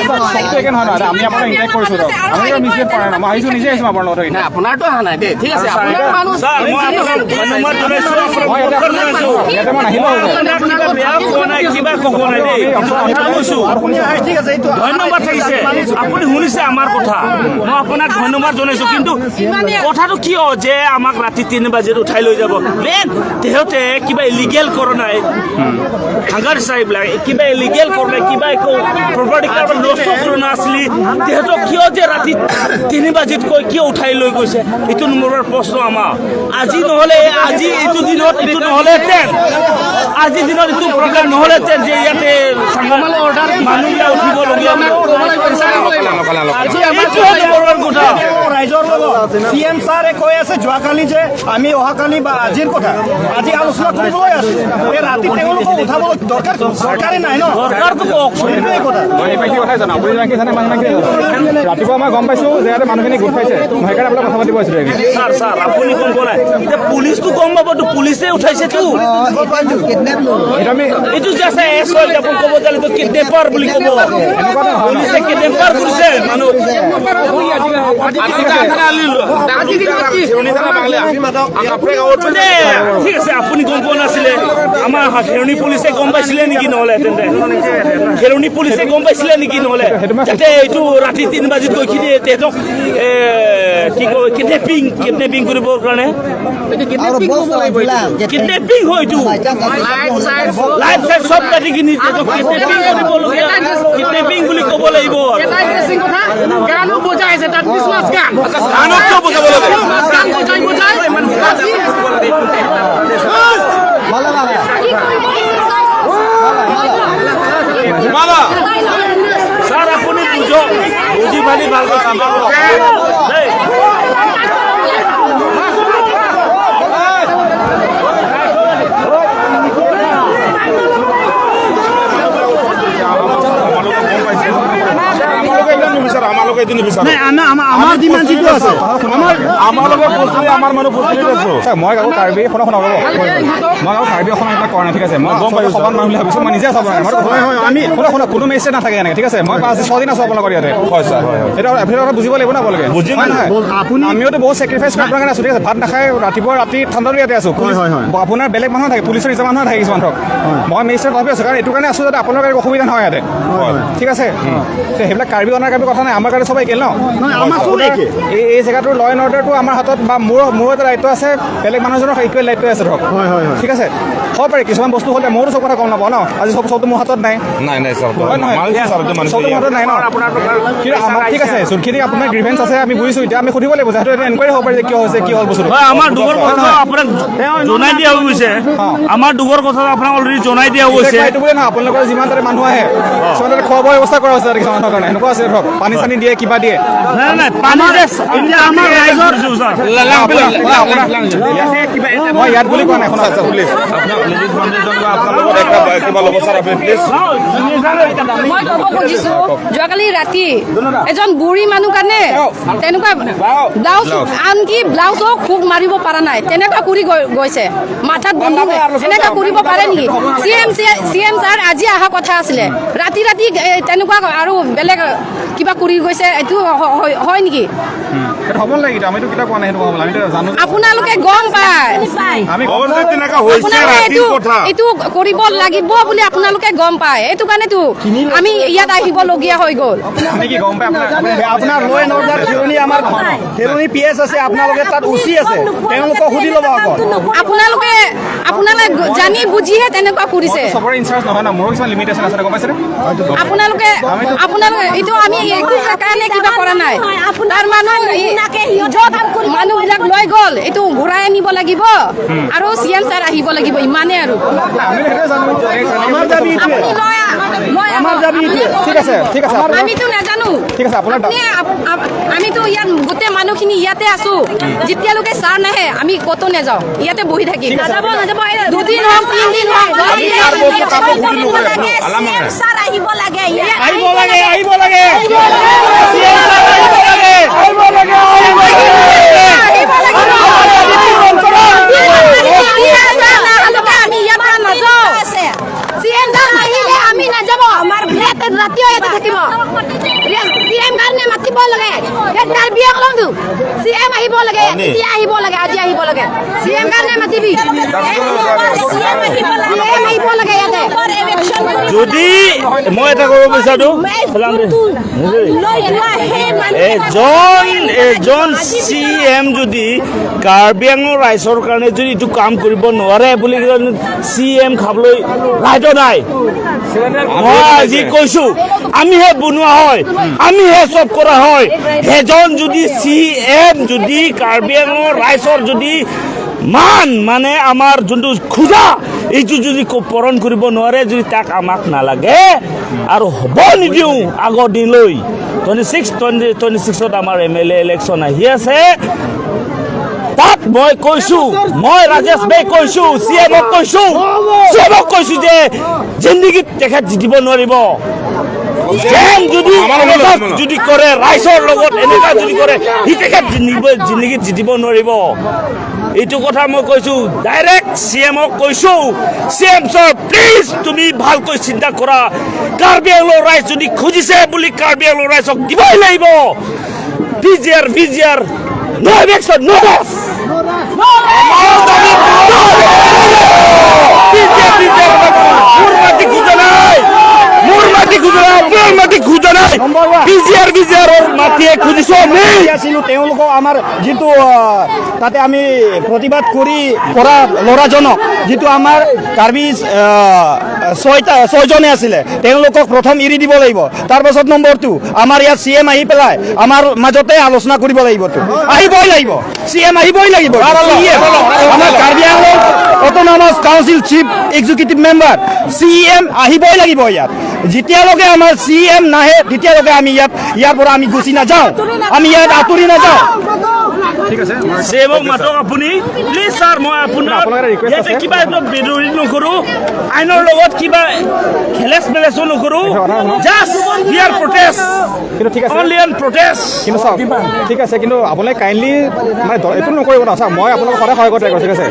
চবটো একে নহয় নহয়, আমি আপোনাক ইণ্টাৰেক্ট কৰিছোঁ ধৰক। আমি মিছবিহেভ কৰা নাই। মই আহিছোঁ, নিজে আহিছোঁ আপোনাৰ লগত। নাই, আপোনাৰতো অহা নাই দেই, ঠিক আছে, আপোনাৰ মানুহ। ছাৰ, মই আপোনাক ধন্যবাদ জনাইছোঁ, আপোনাক মই ইয়াতে নমস্কাৰ জনাইছোঁ। ইয়াতে মই নাহিলেও হৈ যায়। আপোনাক কিবা বেয়া কোৱা নাই, কিবা ক'ব নাই দেই, কথা কৈছোঁ। ঠিক আছে, এইটো ধন্যবাদ থাকিছে, আপুনি শুনিছে আমাৰ কথা, মই আপোনাক ধন্যবাদ জনাইছোঁ। কিন্তু কথাটো কিয় যে আমাক ৰাতি 3 বাজিত উঠাই লৈ যাব? বেন তেহঁতে কিবা ইলিগেল কৰা নাই, হাংগাৰ চাইবিলাক কিবা ইলিগেল কৰা নাই, কিবা একো প্ৰপাৰ্টি কাৰোবাৰ নষ্ট কৰা নাছিলি, তেহঁতক কিয় যে ৰাতি 3 বাজিত কৈ কিয় উঠাই লৈ গৈছে? এইটো নম্বৰৰ প্ৰশ্ন আমাৰ। আজি নহ'লে, আজি এইটো দিনত এইটো নহ'লেহেঁতেন, আজিৰ দিনত এইটো প্ৰব্লেম নহ'লেহেঁতেন যে ইয়াতে মানুহবিলাক উঠিবলগীয়া। এইটোহে নম্বৰৰ কথা। ৰাইজৰ লগত চি এম ছাৰে কৈ আছে যোৱাকালি যে আমি অহাকালি বা আজিৰ কথা আজি আলোচনা কৰিবলৈ আছে। এই ৰাতি তেওঁলোকক উঠাব দৰকাৰ দৰকাৰে নাই ন। দৰকাৰটো কওকচোন। সেইটোৱে কথা। মই ইমানখিনি কথাই জানো, আপুনি যিমানখিনি জানে মই সিমানখিনি জানো। ৰাতিপুৱা মই গম পাইছোঁ যে ইয়াতে মানুহখিনি গোট খাইছে, মই সেইকাৰণে আপোনাক কথা পাতিব আহিছিলোঁ। ছাৰ, ছাৰ, আপুনি গম পোৱা নাই। এতিয়া পুলিচটো গম পাবতো, পুলিচে উঠাইছেতো। এইটো আমি এইটো জাষ্ট এছ হয়, আপুনি ক'ব জানিব কিডনেপাৰ বুলি ক'ব। এনেকুৱা নহয়। পুলিচে কিডনেপাৰ কৰিছে মানুহ। আজি দিনত কি নে, ঠিক আছে, আপুনি গম পোৱা নাছিলে, আমাৰ খেৰণি পুলিচে গম পাইছিলে নেকি? নহ'লে তেন্তে খেৰণি পুলিচে গম পাইছিলে নেকি? নহ'লে যাতে এইটো ৰাতি 3 বাজিত গৈ কিনে তেহেঁতক কি কয় কিডনেপিং কৰিবৰ কাৰণে। কিডনেপিং হয় এইটো। লাইট চাইট চব কাটি কিনি তেহেঁতক কিডনেপিং কৰিবলগীয়া, কিডনেপিং বুলি ক'ব লাগিব আৰু। এটা ইণ্টাৰেষ্টিং কথা, গানো বজাই আছে তাত, খ্ৰীষ্টমাছ গান। গানক কিয় বজাব লাগে? খ্ৰীষ্টমাছ গান বজাই বজাই আজি কি কৰিব? ছাৰ, আপুনি বুজক, বুজি পালি ভাল কথা দেই। আমালোকে এইবিলাক নিবিচাৰো, আমালোকে এইটো নিবিচাৰো। নাই, আমাৰ ডিমাণ্ড যিটো আছে আমাৰ আমাৰ লগত বস্তু, আমাৰ মানুহ বস্তু আছো। চাওক, মই কাকো কাৰ্বি, শুনক শুনক, ৰ'ব, মই কাকো কাৰ্বি অসম এইবিলাক কৰা নাই, ঠিক আছে? মই গম পাইছোঁ। সমান মানুহ বুলি ভাবিছোঁ, মই নিজে চাব নাই। হয়, আমি শুনক শুনক, কোনো মেছেজ নাথাকে এনেকে, ঠিক আছে? মই 5-6 দিন আছোঁ আপোনালোকৰ ইয়াতে। হয় ছাৰ, হয় হয়। সেইটো সেইটো কথা বুজিব লাগিব ন আপোনালোকে। বুজিম। হয় নহয়? আপুনি আমিওতো বহুত চেক্ৰিফাইচ কৰি আপোনাৰ কাৰণে আছোঁ, ঠিক আছে? ভাত নাখাই ৰাতিপুৱা, ৰাতি ঠাণ্ডাতো ইয়াতে আছোঁ। হয়, হয়, হয়। আপোনাৰ বেলেগ মানুহ থাকে, পুলিচৰ নিজৰ মানুহ থাকে কিছুমান ধৰক। মই মেজিষ্ট্ৰেট তথাপি আছোঁ, কাৰণ এইটো কাৰণে আছোঁ যাতে আপোনালোকৰ একো অসুবিধা নহয় ইয়াতে, ঠিক আছে? তে সেইবিলাক কাৰ্বি অনাৰ কাৰ্বি কথা নাই আমাৰ কাৰণে। চব একে ন। আমাৰ চব একে। এই জেগাটোৰ ল এণ্ড অৰ্ডাৰটো আমাৰ হাতত বা মোৰ এটা দায়িত্ব আছে, বেলেগ মানুহজনৰ ইকুৱেল দায়িত্ব আছে ধৰক। হয় হয় হয়। ঠিক আছে, হ'ব পাৰে কিছুমান বস্তু হ'লে ময়ো চব কথা গম নাপাওঁ ন। আজি চবটো মোৰ হাতত নাই। নাই নাই ছাৰ, হয় নহয়, চবটো মোৰ হাতত নাই ন। কিন্তু আমাক ঠিক আছে, যোনখিনি আপোনাৰ গ্ৰিভেঞ্চ আছে আমি বুজিছোঁ। এতিয়া আমি সুধিব লাগিব, যিহেতু এনকুৱাৰী হ'ব পাৰে যে কিয় হৈছে, কি হ'ল বস্তুটো। হয়, আমাৰ দুখৰ কথা আপোনাক জনাই দিয়া হৈ গৈছে। আমাৰ দুখৰ কথা আপোনাক অলৰেডি জনাই দিয়া গৈছে। এইটো বুলি নহয়, আপোনালোকৰ যিমান তাতে মানুহ আহে কিছুমান তাতে খোৱা বোৱাৰ ব্যৱস্থা কৰা হৈছে। তাতে কিছুমান মানুহৰ কাৰণে এনেকুৱা আছে ধৰক, পানী চানী দিয়ে, কিবা দিয়ে। নাই নাই, পানী এতিয়া আমাৰ ৰাইজৰ মই ইয়াত বুলি কোৱা নাই, শুনা। প্লিজ, কিবা ল'ব ছাৰ আপুনি, প্লিজ। মই ক'ব খুজিছো, যোৱাকালি ৰাতি এজন বুঢ়ী মানুহ কাৰণে তেনেকুৱা ব্লাউজ, আনকি ব্লাউজো খুব মাৰিব পৰা নাই, তেনেকুৱা কৰি গৈছে মাথাত বন্দুক। এনেকুৱা কৰিব পাৰে নেকি? চি এম ছাৰ আজি অহা কথা আছিলে, ৰাতি ৰাতি তেনেকুৱা আৰু বেলেগ কিবা কৰি গৈছে, এইটো হয় নেকি? সেইটো হ'ব নালাগে। আমিতো কেতিয়াও কোৱা নাই সেইটো হ'ব নালাগে। আমিতো জানো। আপোনালোকে গম পায়। আমি তেনেকুৱা হৈছে। আপোনালোকে ৰাতিৰ এইটো কথা। এইটো কৰিব লাগিব বুলি আপোনালোকে গম পায়, এইটো কাৰণেতো আমি ইয়াত আহিবলগীয়া হৈ গ'ল। আমি কি গম পাই আপোনাৰ আপোনাৰ ল এণ্ড অৰ্ডাৰ থেৰণি, আমাৰ থেৰণি পি এছ আছে, আপোনালোকে তাত উচি আছে, তেওঁলোকক সুধি ল'ব আকৌ। আপোনালোকে জানি বুজিহে তেনেকুৱা কৰিছে। চবৰে ইনচাৰ্জ নহয় ন, মোৰো কিছুমান লিমিটেশ্যন আছে, গম পাইছেনে? আপোনালোকে এইটো আমি একো কাৰণে কিবা কৰা নাই। তাৰ মানুহ য'ত মানুহবিলাক লৈ গ'ল, এইটো ঘূৰাই আনিব লাগিব আৰু চি এম ছাৰ আহিব লাগিব, ইমানেই আৰু। আমি সেইটোৱে জানো। আমাৰ দাবী এইটোৱে। আপুনি লৈ আমাৰ আহক। দাবী এইটোৱে। ঠিক আছে, ঠিক আছে, আমিতো নাজানো। ঠিক আছে, আপোনাৰ আপুনি আমিতো ইয়াত গোটেই মানুহখিনি ইয়াতে আছো। যেতিয়ালৈকে ছাৰ নাহে আমি ক'তো নাযাওঁ, ইয়াতে বহি থাকিম। দুদিন হওক, তিনদিন হওক, 10 দিন হওক। ছাৰ আহিব লাগে। আহিব লাগে, আহিব লাগে, আহিব লাগে, আহিব লাগে। আহিব লাগিব। আমি ইয়াৰ পৰা নাযাওঁ। চি এম ছাৰ নাহিলে আমি নাযাব। আমাৰ ইয়াতে ৰাতিও ইয়াতে থাকিব। চি এম কাৰণে মাতিব লাগে। কাৰ্বি আংলংটো চি এম আহিব লাগে, এতিয়া আহিব লাগে, আজি আহিব লাগে। চি এম কাৰণে মাতিবি, চি এম আহিব লাগে ইয়াতে। যদি মই এটা ক'ব বিচাৰো, এজন চি এম যদি কাৰ্বি আংলং ৰাইজৰ কাৰণে যদি এইটো কাম কৰিব নোৱাৰে বুলি চি এম খাবলৈ ৰাইটো নাই। মই আজি কৈছো, আমিহে বনোৱা হয়, আমিহে চব কৰা হয়। সেইজন যদি চি এম যদি কাৰ্বি আংলঙৰ ৰাইজৰ যদি মান, মানে আমাৰ যোনটো খোজা, এইটো যদি পূৰণ কৰিব নোৱাৰে যদি, তাক আমাক নালাগে আৰু হ'ব নিদিওঁ আগৰ দিনলৈ। 26, 2026ত আমাৰ এম এল এ ইলেকশ্যন আহি আছে। তাত মই কৈছো, মই ৰাজেশ বে কৈছো, চি এমক কৈছো, চি এমক কৈছো যে জিন্দগীত তেখেত জিতিব নোৱাৰিব। যেন যদি এনেকুৱা যদি কৰে, ৰাইজৰ লগত এনেকুৱা যদি কৰে, সি তেখেত জিন্দগীত জিতিব নোৱাৰিব। এইটো কথা মই কৈছো, ডাইৰেক্ট চি এমক কৈছো। চি এম ছাৰ, প্লিজ তুমি ভালকৈ চিন্তা কৰা। কাৰ্বি আংলং ৰাইজ যদি খুজিছে বুলি কাৰ্বি আংলং ৰাইজক দিবই লাগিব। PGR, PGR, no eviction, no rest. PGR, PGR. মোৰ মাটি খোজা নাই, মোৰ মাটি খোজা নাই, আপোনাৰ মাটি খোজা নাই। পিজিআৰ, পিজিআৰৰ মাটিয়ে খুজিছো আমি। আছিলোঁ তেওঁলোকক আমাৰ যিটো তাতে আমি প্ৰতিবাদ কৰি কৰা ল'ৰাজনক, যিটো আমাৰ কাৰ্বি ছয়টা ছয়জনে আছিলে, তেওঁলোকক প্ৰথম এৰি দিব লাগিব। তাৰপাছত নম্বৰ 2, আমাৰ ইয়াত চি এম আহি পেলাই আমাৰ মাজতে আলোচনা কৰিব লাগিব। আহিবই লাগিব, চি এম আহিবই লাগিব। চি এম, আমাৰ Karbi Anglong autonomous council chief executive member C M আহিবই লাগিব ইয়াত। যেতিয়ালৈকে আমাৰ চি এম নাহে, তেতিয়ালৈকে আমি ইয়াৰ পৰা আমি গুচি নাযাওঁ, আমি ইয়াত আঁতৰি নাযাওঁ। ঠিক আছে। চি এমক মাতক আপুনি, প্লিজ ছাৰ। মই আপোনাৰ আপোনাৰ এটা request ইয়াতে আছে। কিবা একদম বিৰোধী নকৰোঁ, আইনৰ লগত কিবা খেলেচ মেলেচো নকৰোঁ। Just we are protest. কিন্তু ঠিক আছে। Only on protest. কিন্তু চাওক, ঠিক আছে, কিন্তু আপোনালোকে কাইণ্ডলি মানে এইটো নকৰিব ন। চাওক, মই আপোনালোকক সদায় সহায় কৰি, ঠিক আছে।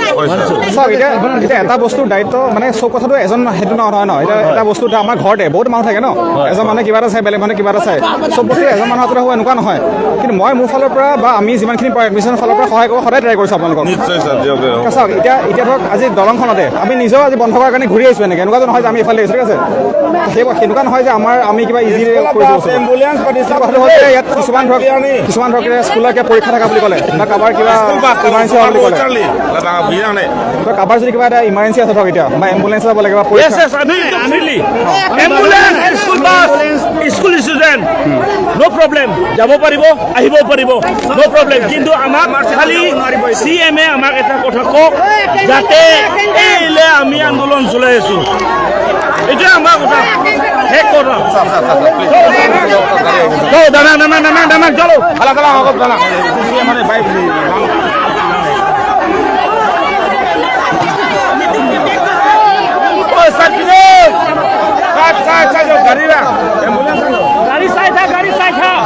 চাওক, এতিয়া এটা বস্তুৰ দায়িত্ব, মানে চব কথাটো এজন সেইটো নহয় ন। এতিয়া এটা বস্তু আমাৰ ঘৰতে বহুত মানুহ থাকে ন, এজন মানুহে কিবা এটা চাই, বেলেগ মানুহে কিবা এটা চাই, চব বস্তু এজন মানুহৰ হাততে হ'ব এনেকুৱা নহয়। কিন্তু মই মোৰ ফালৰ পৰা বা আমি যিমানখিনি পাৰোঁ এডমিনিষ্ট্ৰেশ্যনৰ ফালৰ পৰা সহায় কৰিব সদায় ট্ৰাই কৰিছোঁ আপোনালোকক। নিশ্চয় ছাৰ, দিয়ক। চাওক, এতিয়া এতিয়া ধৰক আজি দলংখনতে আমি নিজেও আজি বন্ধ কৰাৰ কাৰণে ঘূৰি আহিছোঁ। এনেকৈ এনেকুৱাটো নহয় যে আমি এইফালে আহিছোঁ, ঠিক আছে? সেই সেনেকুৱা নহয় যে আমাৰ আমি কিবা ইজি কৰি দিছোঁ। এম্বুলেন্স পাতিছে। কথাটো হ'ল যে ইয়াত কিছুমান ধৰক এতিয়া স্কুলৰ কিবা পৰীক্ষা থকা বুলি ক'লে বা কাৰোবাৰ কিবা ইমাৰ্জেঞ্চি হোৱা বুলি ক'লে, কাৰোবাৰ যদি কিবা এটা ইমাৰ্জেঞ্চি আছে ধৰক এতিয়া বা এম্বুলেঞ্চ যাব লাগে বা পৰীক্ষা ambulance, school bus, school student, no problem, যাব পাৰিব, আহিব পাৰিব, ন' প্ৰব্লেম। কিন্তু আমাক খালি চি এম এ আমাক এটা কথা কওক যাতে এইলে আমি আন্দোলন চলাই আছোঁ। এইটোৱে আমাৰ কথা, শেষ কথা। দাদা, দাদা, দাদা, দাদা, চলো। গাড়ী চাই থাক, গাড়ী চাই থাক।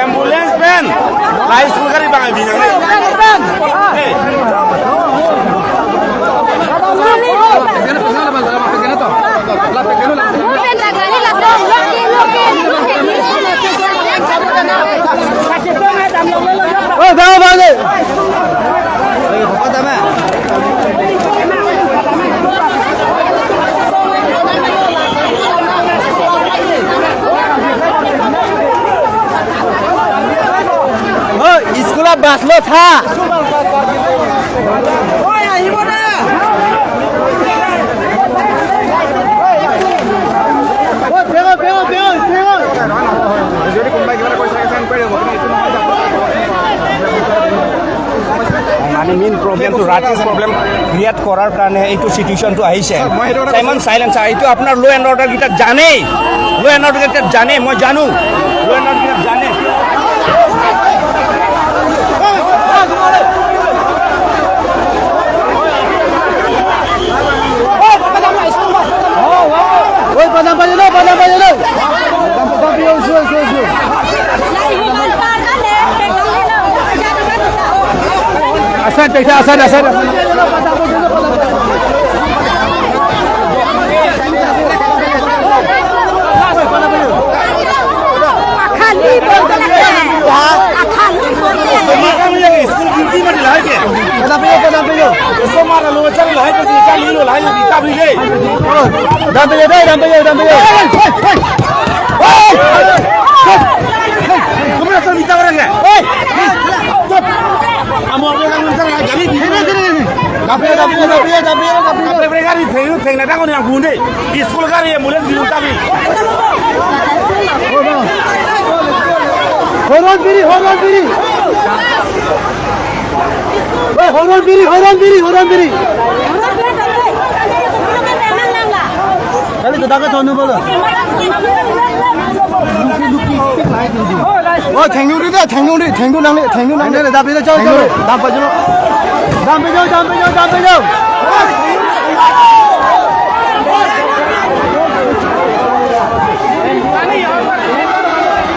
Ambulance pen লাই স্কুল গাড়ী বাঙাই বিনাং। স্কুলত বাছ লৈ থা। যদি কোনোবাই কিবা এটা কৰিছে এনকুৱাৰী হ'ব, কিন্তু এইটো নহয় যে মানে মেইন প্ৰব্লেমটো ৰাতিৰ প্ৰব্লেম ক্ৰিয়েট কৰাৰ কাৰণে এইটো চিটুৱেশ্যনটো আহিছে। মই সেইটো কথা ইমান চাইলেঞ্চ এইটো আপোনাৰ ল' এণ্ড অৰ্ডাৰকেইটা জানেই, ল' এণ্ড অৰ্ডাৰকেইটা জানে, মই জানো ল' এণ্ড অৰ্ডাৰকেইটা জানে। Asante, asante.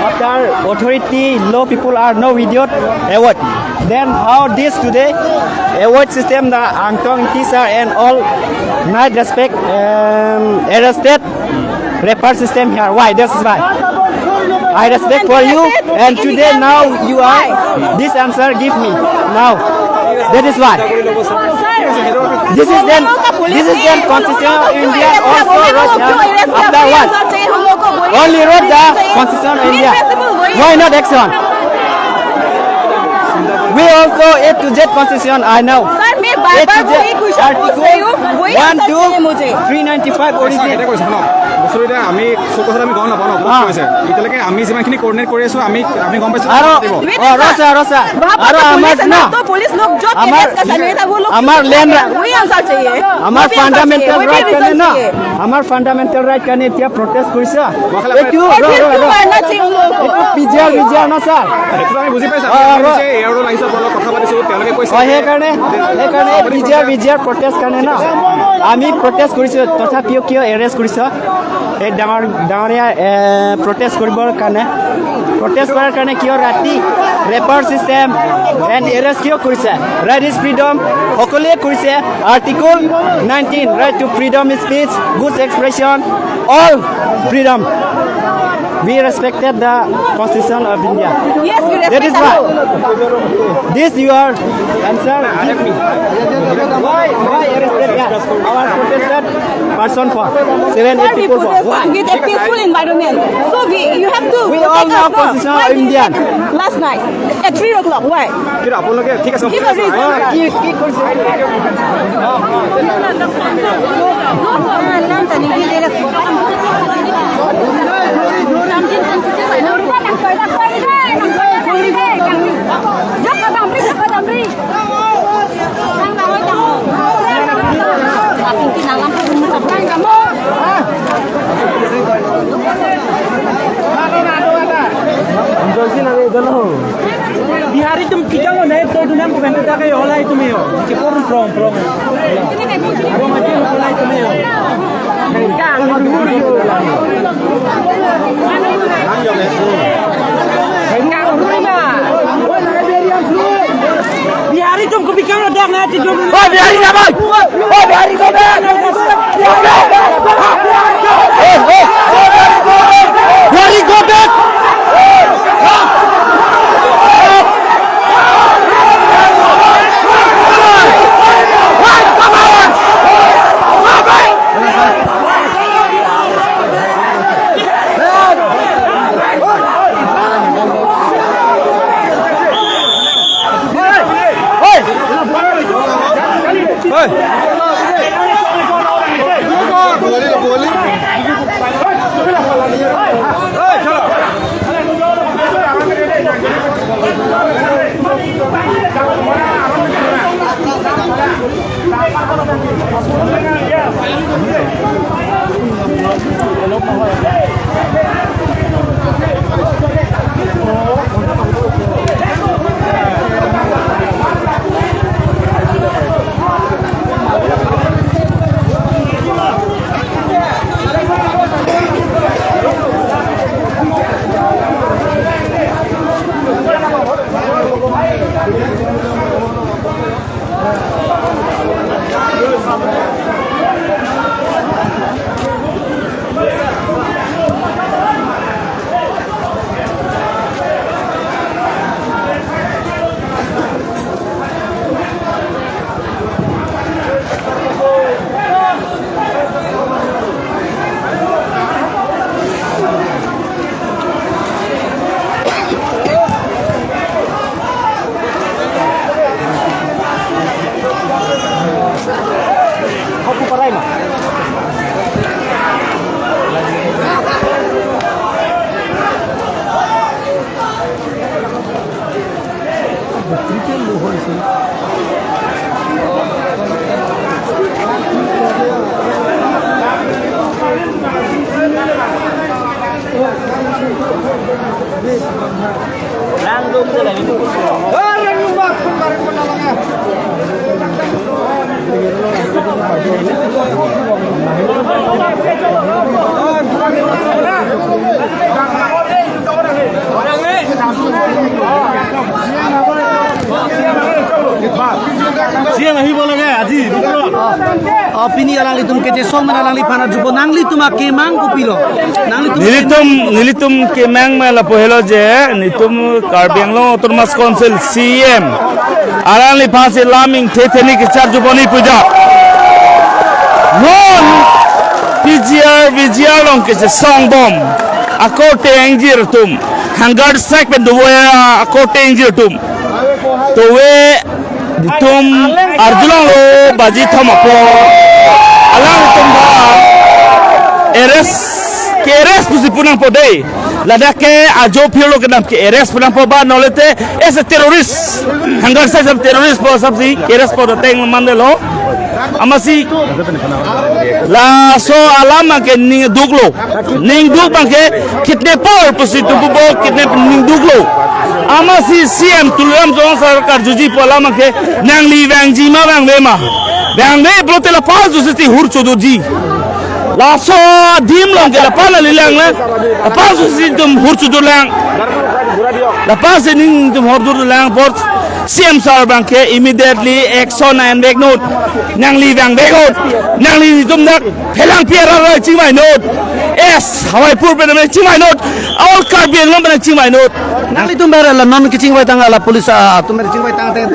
After authority, law people are no idiot award. Then how this today award system the Angtong teacher and all night respect arrested repair system here. Why? This is why. I respect for you and today now you are this answer give me now. That is why. This is then Constitution of India also wrote after what? Only wrote the Constitution of India. Why not action? We also A to Z Constitution, I know. A to Z Article 1, 2, 395 origin. বস্তুটো এতিয়া আমি চৌকছত আমি গম নাপাওঁ ন ক'ত কৈছে এতিয়ালৈকে আমি যিমানখিনি কৰ্ডিনেট কৰি আছো আমি আমি গম পাইছো আৰু আমাৰ না আমাৰ লেণ্ড আমাৰ ফাণ্ডামেণ্টেল ৰাইট কাৰণে না আমাৰ ফাণ্ডামেণ্টেল ৰাইট কাৰণে এতিয়া প্ৰটেষ্ট কৰিছে এইটো পিজিআৰ বিজিআৰ না ছাৰ সেইটো আমি বুজি পাইছো এয়াৰো আহিছো আপোনালোক কথা পাতিছো তেওঁলোকে কৈছে সেইকাৰণে সেইকাৰণে পিজিআৰ বিজিআৰ প্ৰটেষ্ট কাৰণে না আমি প্ৰটেষ্ট কৰিছোঁ তথাপিও কিয় এৰেষ্ট কৰিছ এই ডাঙৰ ডাঙৰীয়া প্ৰটেষ্ট কৰিবৰ কাৰণে প্ৰটেষ্ট কৰাৰ কাৰণে কিয় ৰাতি ৰেপাৰ চিষ্টেম এণ্ড এৰেষ্ট কিয় কৰিছে ৰাইট is freedom সকলোৱে কৰিছে article 19 right to freedom speech good expression all freedom. We respected the Constitution of India. Yes, we respect. That is why. This your answer. Give me. Why arrested our protested person for 7, 8 people for? Why? With a peaceful environment. So you have to. We all know Constitution of India. Last night at 3 o'clock. Why? Give a reason. Bihari tum kijang na ito dunam ko benta kayo wala ito mayo. From from. Wala ito mayo. Bihari tum ko bikang na dog na ito dun. Oh Bihari na boy. Oh Bihari go back. Bihari go back. Pini alang litum kece song men alang lipana jupo nangli tuma kemang kopilo nangli nilitum nilitum kemang ma la pohelo je nitum Karbi Anglong Autonomous Council CM alang lipa se laming thetheni ke char juponi puja non PGR VGR long ke song bom ako tengjir tum hangar strike pen duwa ako tengjir tum to we tum arjulong lo baji thamapo alang tum ba eres ke eres pusi punang po dei ladakh ke ajo philo ke naam ke eres punang po ba nolete es terrorist hangar sa sab terrorist po sab si eres po teng man lo amasi la so alama ke ning duklo ning duk bang ke kitne por pusi tubu kitne ning duklo amasi CM tulam jong sarkar juji pola ma ke nangli wangji ma wangwe ma wangwe brote la pal jusi hur chodo ji la so dim long ke la pal li lang la pal jusi tum hur chodo lang la pal se ning tum hur chodo lang bot CM sir bang ke immediately action and back note nangli wang back note nangli tum dak phelang piara ra chingmai note S hawai pur pe na chingmai note all Karbi Anglong pe chingmai note nangli tum bare la non ke chingmai tang la police tum mere chingmai tang tang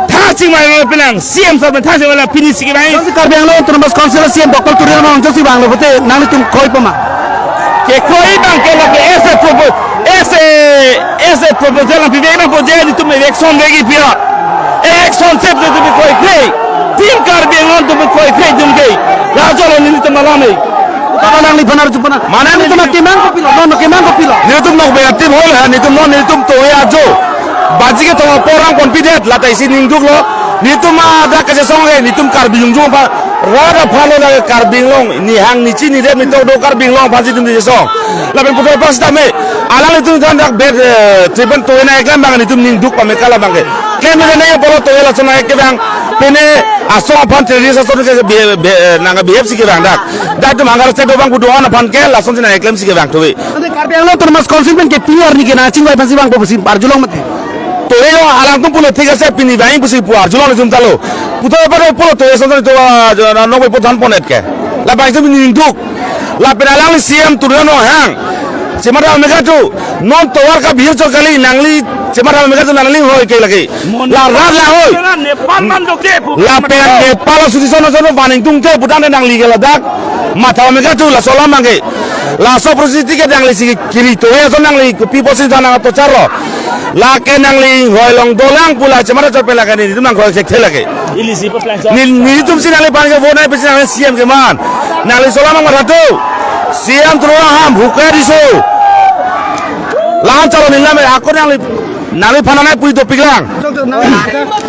tha chingmai no penang CM sir tha chingmai la finish ki bai Karbi Anglong Autonomous Council CM Dr. Tuliram Rongjon si bang lo bote nangli tum khoi pama ke khoi bang ke la ke S propose S proposal la vivek na projet tum election regi pia election sep tum khoi khei team Karbi Anglong tum khoi khei tum ke rajolo ni tum malame nangli banar jupana mana ni tum kemang kopilo non kemang kopilo ni tum nok be team hol ha ni tum non ni tum to ya jo baji ke to porang confident la tai si ning duk lo ni tum da ka song he ni tum Karbi Anglong pa ra da phalo la Karbi Anglong ni hang ni chi ni re ni to do Karbi Anglong pha ji tum ni song la ben puto pas ta me ala ni tum than dak be triban to na eklam bang ni tum ning duk pa me kala bang ke kem ne bolo to la sona ke bang pene aso aphan terrorist aso ke nanga BFC ke bang dak dak tum hangar se do bang puto ana phan ke la son na eklam si ke bang tobe Karbi Anglong Autonomous Council men ke PR ni ke na chingwai phansi bang po si arjulong mate to yo alang tum pulo ঠিক আছে পিনি বাই পুসি pu arjulong tum talo puto paro pulo to son to no bo podhan ponet ke la bang tum ning duk la peralang CM turano hang chemara mega tu non towar ka bhir chokali nangli chemara mega tu nangli hoy ke lagi la ra la hoy Nepal man doke la pe Nepal suti sono sono baning tung ke budan nangli ke ladak matha mega tu la sola mange la so prositi ke nangli si kiri to e so nangli pi posi thana to charo la ke nangli hoy long dolang pula chemara chopela lage ni tum nang khoi the lage ilisi po plan ni tum si nangli pan ke vo nai pesi nangli CM ke man nangli sola mang matha tu CM truang ham hukai disu lan chalo nilame ako nangli nangli phananai pui to piglang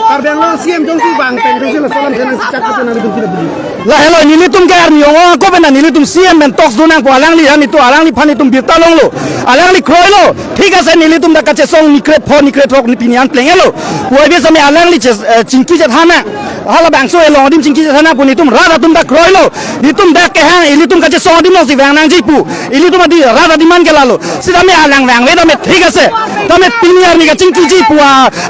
Karbi Anglong CM jong si bang teng jong si la solam thena chak ko nangli tum kira budi la hello nili tum ke arni yong ko bena nili tum CM men tox donang po alang li hani to alang li phani tum birta long lo alang li kroi lo ঠিক আছে nili tum da kache song nikret pho nikret rok ni pinian pleng lo poi be same alang li chinki ja thana hala bang so elong dim chinki ja thana puni tum ra ra tum da kroi lo ni tum da ke hang ili tum kache song dim lo si bang nang ji pu ili tum adi ra ra diman ke lalo si dame alang bang we dame ঠিক আছে dame piniar ni ka chinki ji pu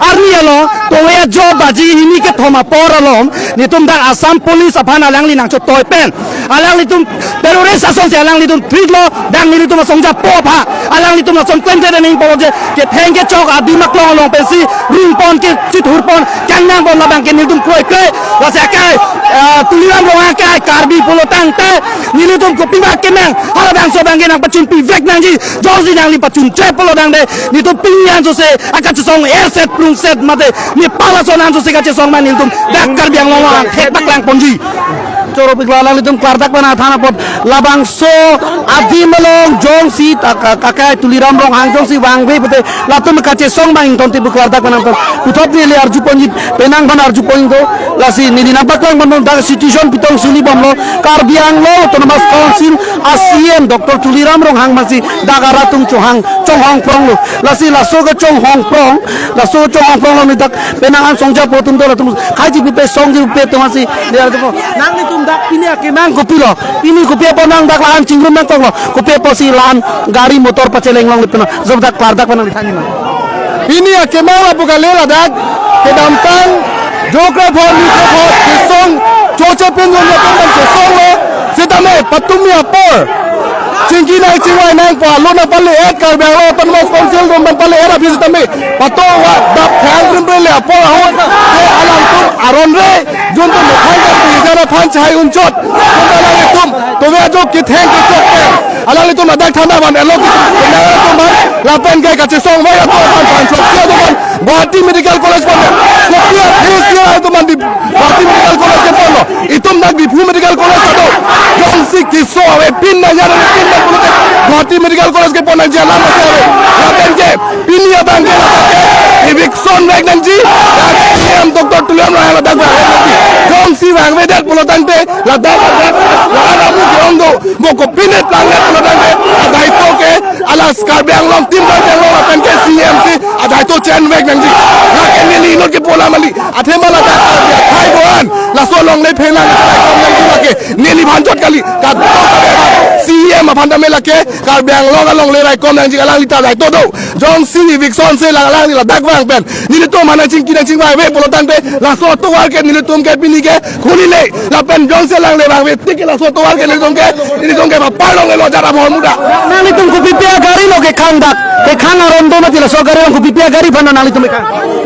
arni alo to we jo baji hini ke thoma por alom ni tum da Assam police aphan alang li nang cho toy pen alang li tum terrorist ason se alang li tum treat lo dang ni tum song ja po pha alang li tum song klem de ning po je ke theng ke chok adi mak long long pen si ring pon ke chit hur pon kang nang bon la bang ke ni tum kroi kroi la se kai tuliram rong kai Karbi polo tang te ni li tum ko pi ba ke nang hala bang so bang ke nang pachun pi vek nang ji jo si nang li pachun che polo dang de ni tum pi yan jo se aka song air set plung set mate ni pala so nang jo se ka che song man ni tum dak Karbi Anglong ang thek bak lang pon ji Choro pigla lang litum klardak mana thana pot labang so adimelong jong si kakai tuliram rong hang jong si wangwe pete latum kache song bang ton ti klardak mana ton puthop ni le arju ponjit penang ban arju poin do lasi ni nampak lang ban da situation pitong suli bom lo Karbi Anglong Autonomous Council ACM Dr. Tuliram rong hang masi dagaratung chohang chonghong prong lo lasi laso ga chonghong prong laso chonghong prong lo ni dak penang an songja potum do latum khaji pe song ji pe tomasi le arju nang ni tum dak pini akemang kopi lo pini kopi apa nang dak lahan cingrum nang kong lo kopi apa si lahan gari motor paceleng long lipena job dak klar dak panang ditani ma pini akemang la bukale la dak ke damtang jokra phor ni ko phor song choche pin yon ya pin ke song lo sitame patumi apor cingki nang cingwai nang pa lo na pale et kar bang lo autonomous council rom ban pale era bi sitame pato wa dap khang rim le apor ho ke alang tum aron re jun to lokhang ka pijara phan chai unchot kun la tum tome jo ki theng ki chok ke alali tum adak thanda ban elo ki na tum ban lapen ke kache song vai to ban phan chok sia to ban Guwahati Medical College ban Sophia face sia to ban Guwahati Medical College ke pon itum nak Diphu Medical College to jong si kiso ave pin na yar pin na bolote Guwahati Medical College ke pon jala na se ave lapen ke pin ya bang ke ke eviction rek nang ji CM Dr. Tuliam ra la dak ba jong si wang ve det bolotan te la dak la la mu jong do mo ko pin et lang le bolotan te adai to ke ala Karbi Anglong team Karbi Anglong lapen ke CM si adai to chen wek nang ji la ke ni not ke pola mali athe mala dak thai boan la so long le phela la kom nang ji la ke ni bhan chot kali ka do CM aphan da me la ke Karbi Anglong along le rai kom nang ji alang lita dai to do jong si eviction se la lang la dak wang pen ni to mana ching ki na ching wai ve bolotan te la so to war ke ni tum ke pini ke khuli le la pen jong se lang le wang ve ti ke la so to war ke ni tum ke ba pa long le lo jara bhor muda nang ni tum ko pipia gari lo ke khang dak ke khang aron do na ti la so gari ko pipia gari phana nang ni tum ke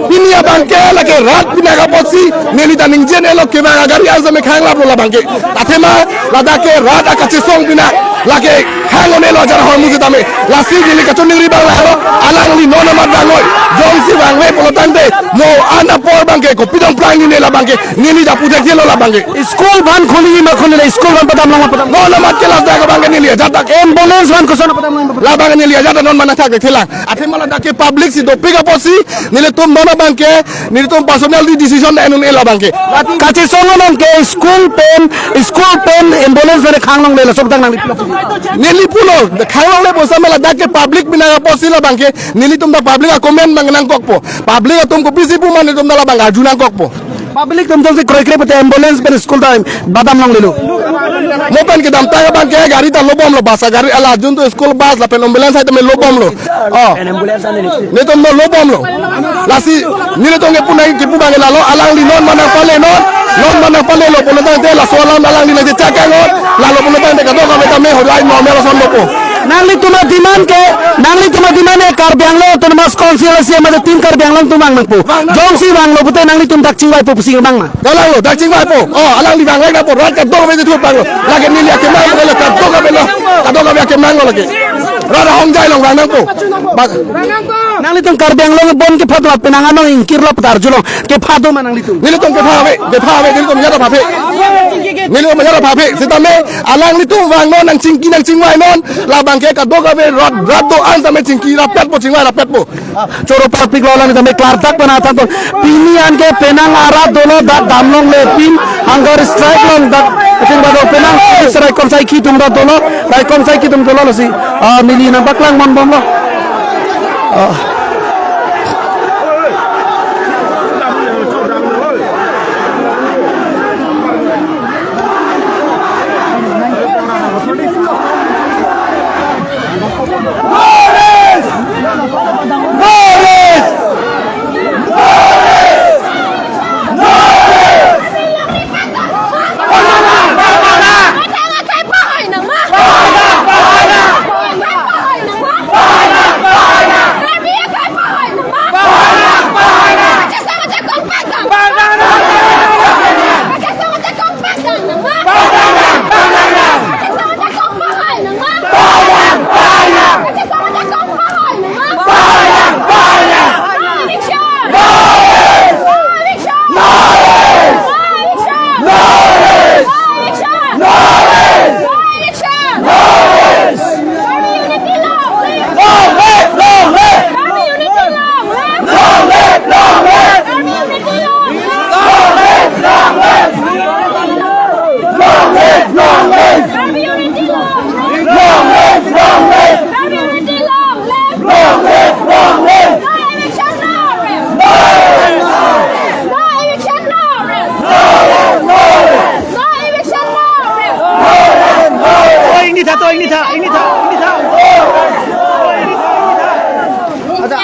pinia bangke la ke rat pina ga posi neli ta ningjen elo ke ba gari azame khang la la bangke athema la da ke rat akache song pina la ke khang one lo jara hor muzi tame la si gili ka choni riba la haro alang li nona mat bangoi jong si bangwe polotan de mo ana por bangke ko pidong plang ni la bangke neli da putek lo la bangke school ban kholi ma kholi la school ban padam long padam nona mat ke la da ka bangke neli ja da ambulance ban ko sona padam long la bangke neli ja da non mana thak thela athema la da ke public si do piga posi neli tum nona bangke neli tum personal di decision enun ela bangke kache songonon ke school pen ambulance mane khang long le la sob dang nang neli pulo khang long le bosa mela da ke public bina posi la bangke neli tum da public a comment bang nang kokpo public tum ko bisi pu mane tum da la bang arjuna kokpo public tum jong se kroi kroi pate ambulance pen school da badam long lelo mo pen ke dam ta bangke gari ta lobom lo basa gari ala jun to school bus la pen ambulance ai me lobom lo oh ne tum no lobom lo lasi ni le tong ke pu nai ke pu bang la lo alang li non mana pale non non mana pale lo polotan te la soalan alang li na je chakang la lo polotan te ka do ka me ta me ho lai no me la son lo po nangli tuma demand ke nangli tuma demand e Karbi Anglong Autonomous Council si ma tim Karbi Anglong tumang nang po jong si bang lo pute nangli tum dak chingwai po sing bang ma alang lo dak chingwai po oh alang li bang la po rat ka do me tu bang lo la ke ni li ke mang lo ka do ka me lo ka do ka me ke mang lo ke ra ra hong jai long bang nang po nangli tum Karbi Anglong bon ke phatwa penang anong ingkir lo patar julong ke phado ma nangli tum nili tum ke pha we nili tum ya da pha phe nili tum ya da pha phe sitame alang li tum wang non nang chingki nang chingwai non la bang ke ka do ka be rod rod do an tame chingki ra pet po chingwai ra pet po choro par pik lo lang tame klar tak bana ta to pini an ke penang ara dolo da damlong le pin hunger strike long da ting ba do penang strike kom sai ki tum da dolo lai kom sai ki tum dolo lo si mili na baklang mon bom lo Bye.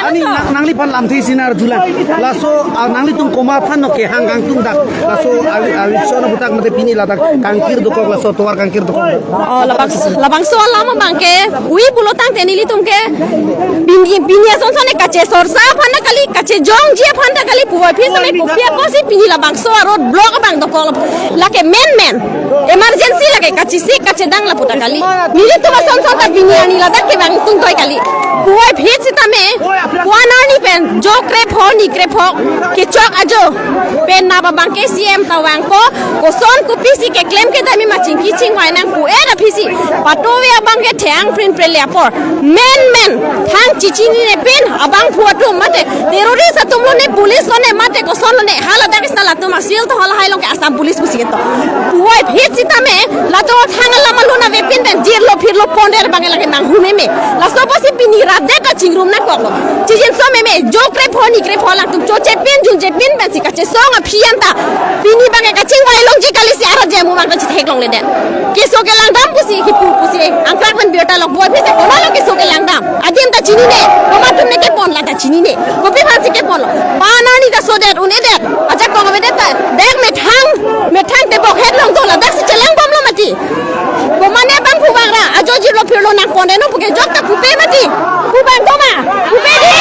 Ani nangli pan lamthi sinar jula laso nangli tum koma phan no ke hang kang tum dak laso awiction butak mate pini ladak kangkir dukok laso towar kangkir dukok oh labang so lama bangke ui bulo tang tenili tumke bini bini son sone kache sorsa phan na kali kache jong jia phan da kali puwa phi same kopia kosi pini labang so road block bang dokol lake men men emergency lake kachi si kache dang la puta kali nili tuma son son ta bini ani la dak ke bang tung toy kali puwa phi sita me puana ni pen jo krep ho ni krep ho ke chok ajo pen na ba bang ke cm tawang ko ko son ku pisi ke claim ke dami ma chingki ching wai nang ku era phisi patowe abang ke thang print pre le por men men thang chichini ne pen abang phua tu mate terrorist atum lo ne police lo ne mate ko son lo ne hala dak isna la tu ma sil to hala hai long ke Assam police pusi ke to puai phit sita me la to thang la ma lo na ve pin pen jir lo phir lo ponder bang la ke nang hume me la so posi pini ra de ka chingrum na ko lo chijin so me me jo krep ho ni krep ho la tum cho che pin jun che pin pen si ka che so nga phian ta pini bang ka ching wai long ji kali si ara je mu bang ka chi thek long le den ke so ke lang dam pusi ki pu pusi angkrak ban biota long boy phise ko lo ke so ke lang dam adim ta chini ne ko ma tum ne ke pon la ta chini ne ko pi phan si ke pon lo pa na ni ta so det un e det acha ko me det ta dek me thang te bok het long to la dak si chelang bom lo mati ko ma ne bang phu bang ra ajo ji lo phir lo nang pon de no pu ke jok ta phu pe mati phu bang to ma phu pe di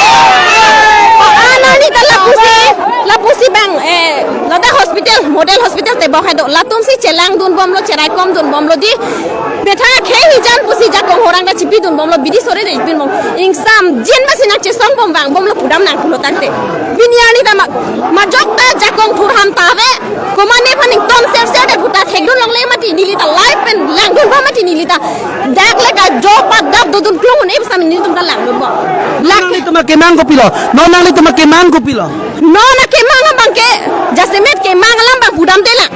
ana ni ta la pusi bang lada hospital model hospital te bok het la tum si chelang dun bom lo cherai kom dun bom lo di betha khe hi jan pusi ja kong horang da chipi dun bom lo bidi sore de pin bom ing sam jin ma sinak che song bom bang bom lo pudam nang khulo tante biniani da ma jok ta ja kong phur ham ta ve ko ma ne phaning tom ser ser de phuta thek dun long le ma ti nili ta life pen lang dun bom ma ti nili ta dak le ka jo pa dap do dun klung ne sam ni tum ta lang dun bom lak ni tuma ke mang ko pilo no nang ni tuma ke mang ko pilo no na ke mang bang ke jasemet ke mang lam bang pudam de la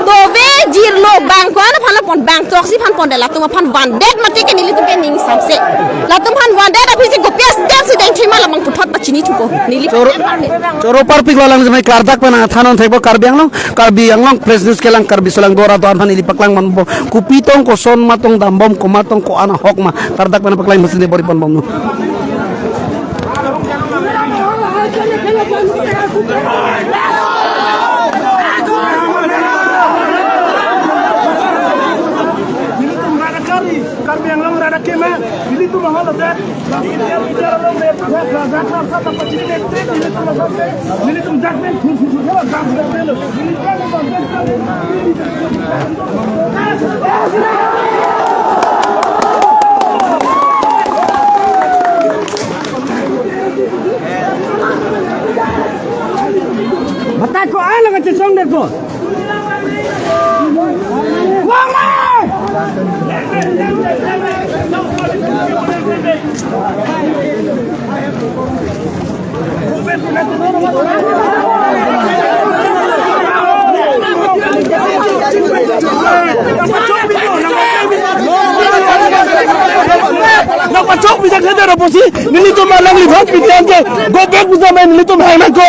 to ve jir lo bang ko na phan la pon bang tok si phan pon de la tuma phan wan det ma ti ke nili tum ke ning sam se la tum phan wan det aphi si go pes det si deng thima la bang puthot pa chini thuko nili choro par pik lo lang jmai kardak pa na thanon thekbo karbi anglong press news ke lang karbi solang dora to phan ili paklang man bo kupitong ko son matong dambom ko matong ko ana hok ma kardak pa na paklang masine bori pon bom no Batako ala nga chisong ko. Go back with the man little man go.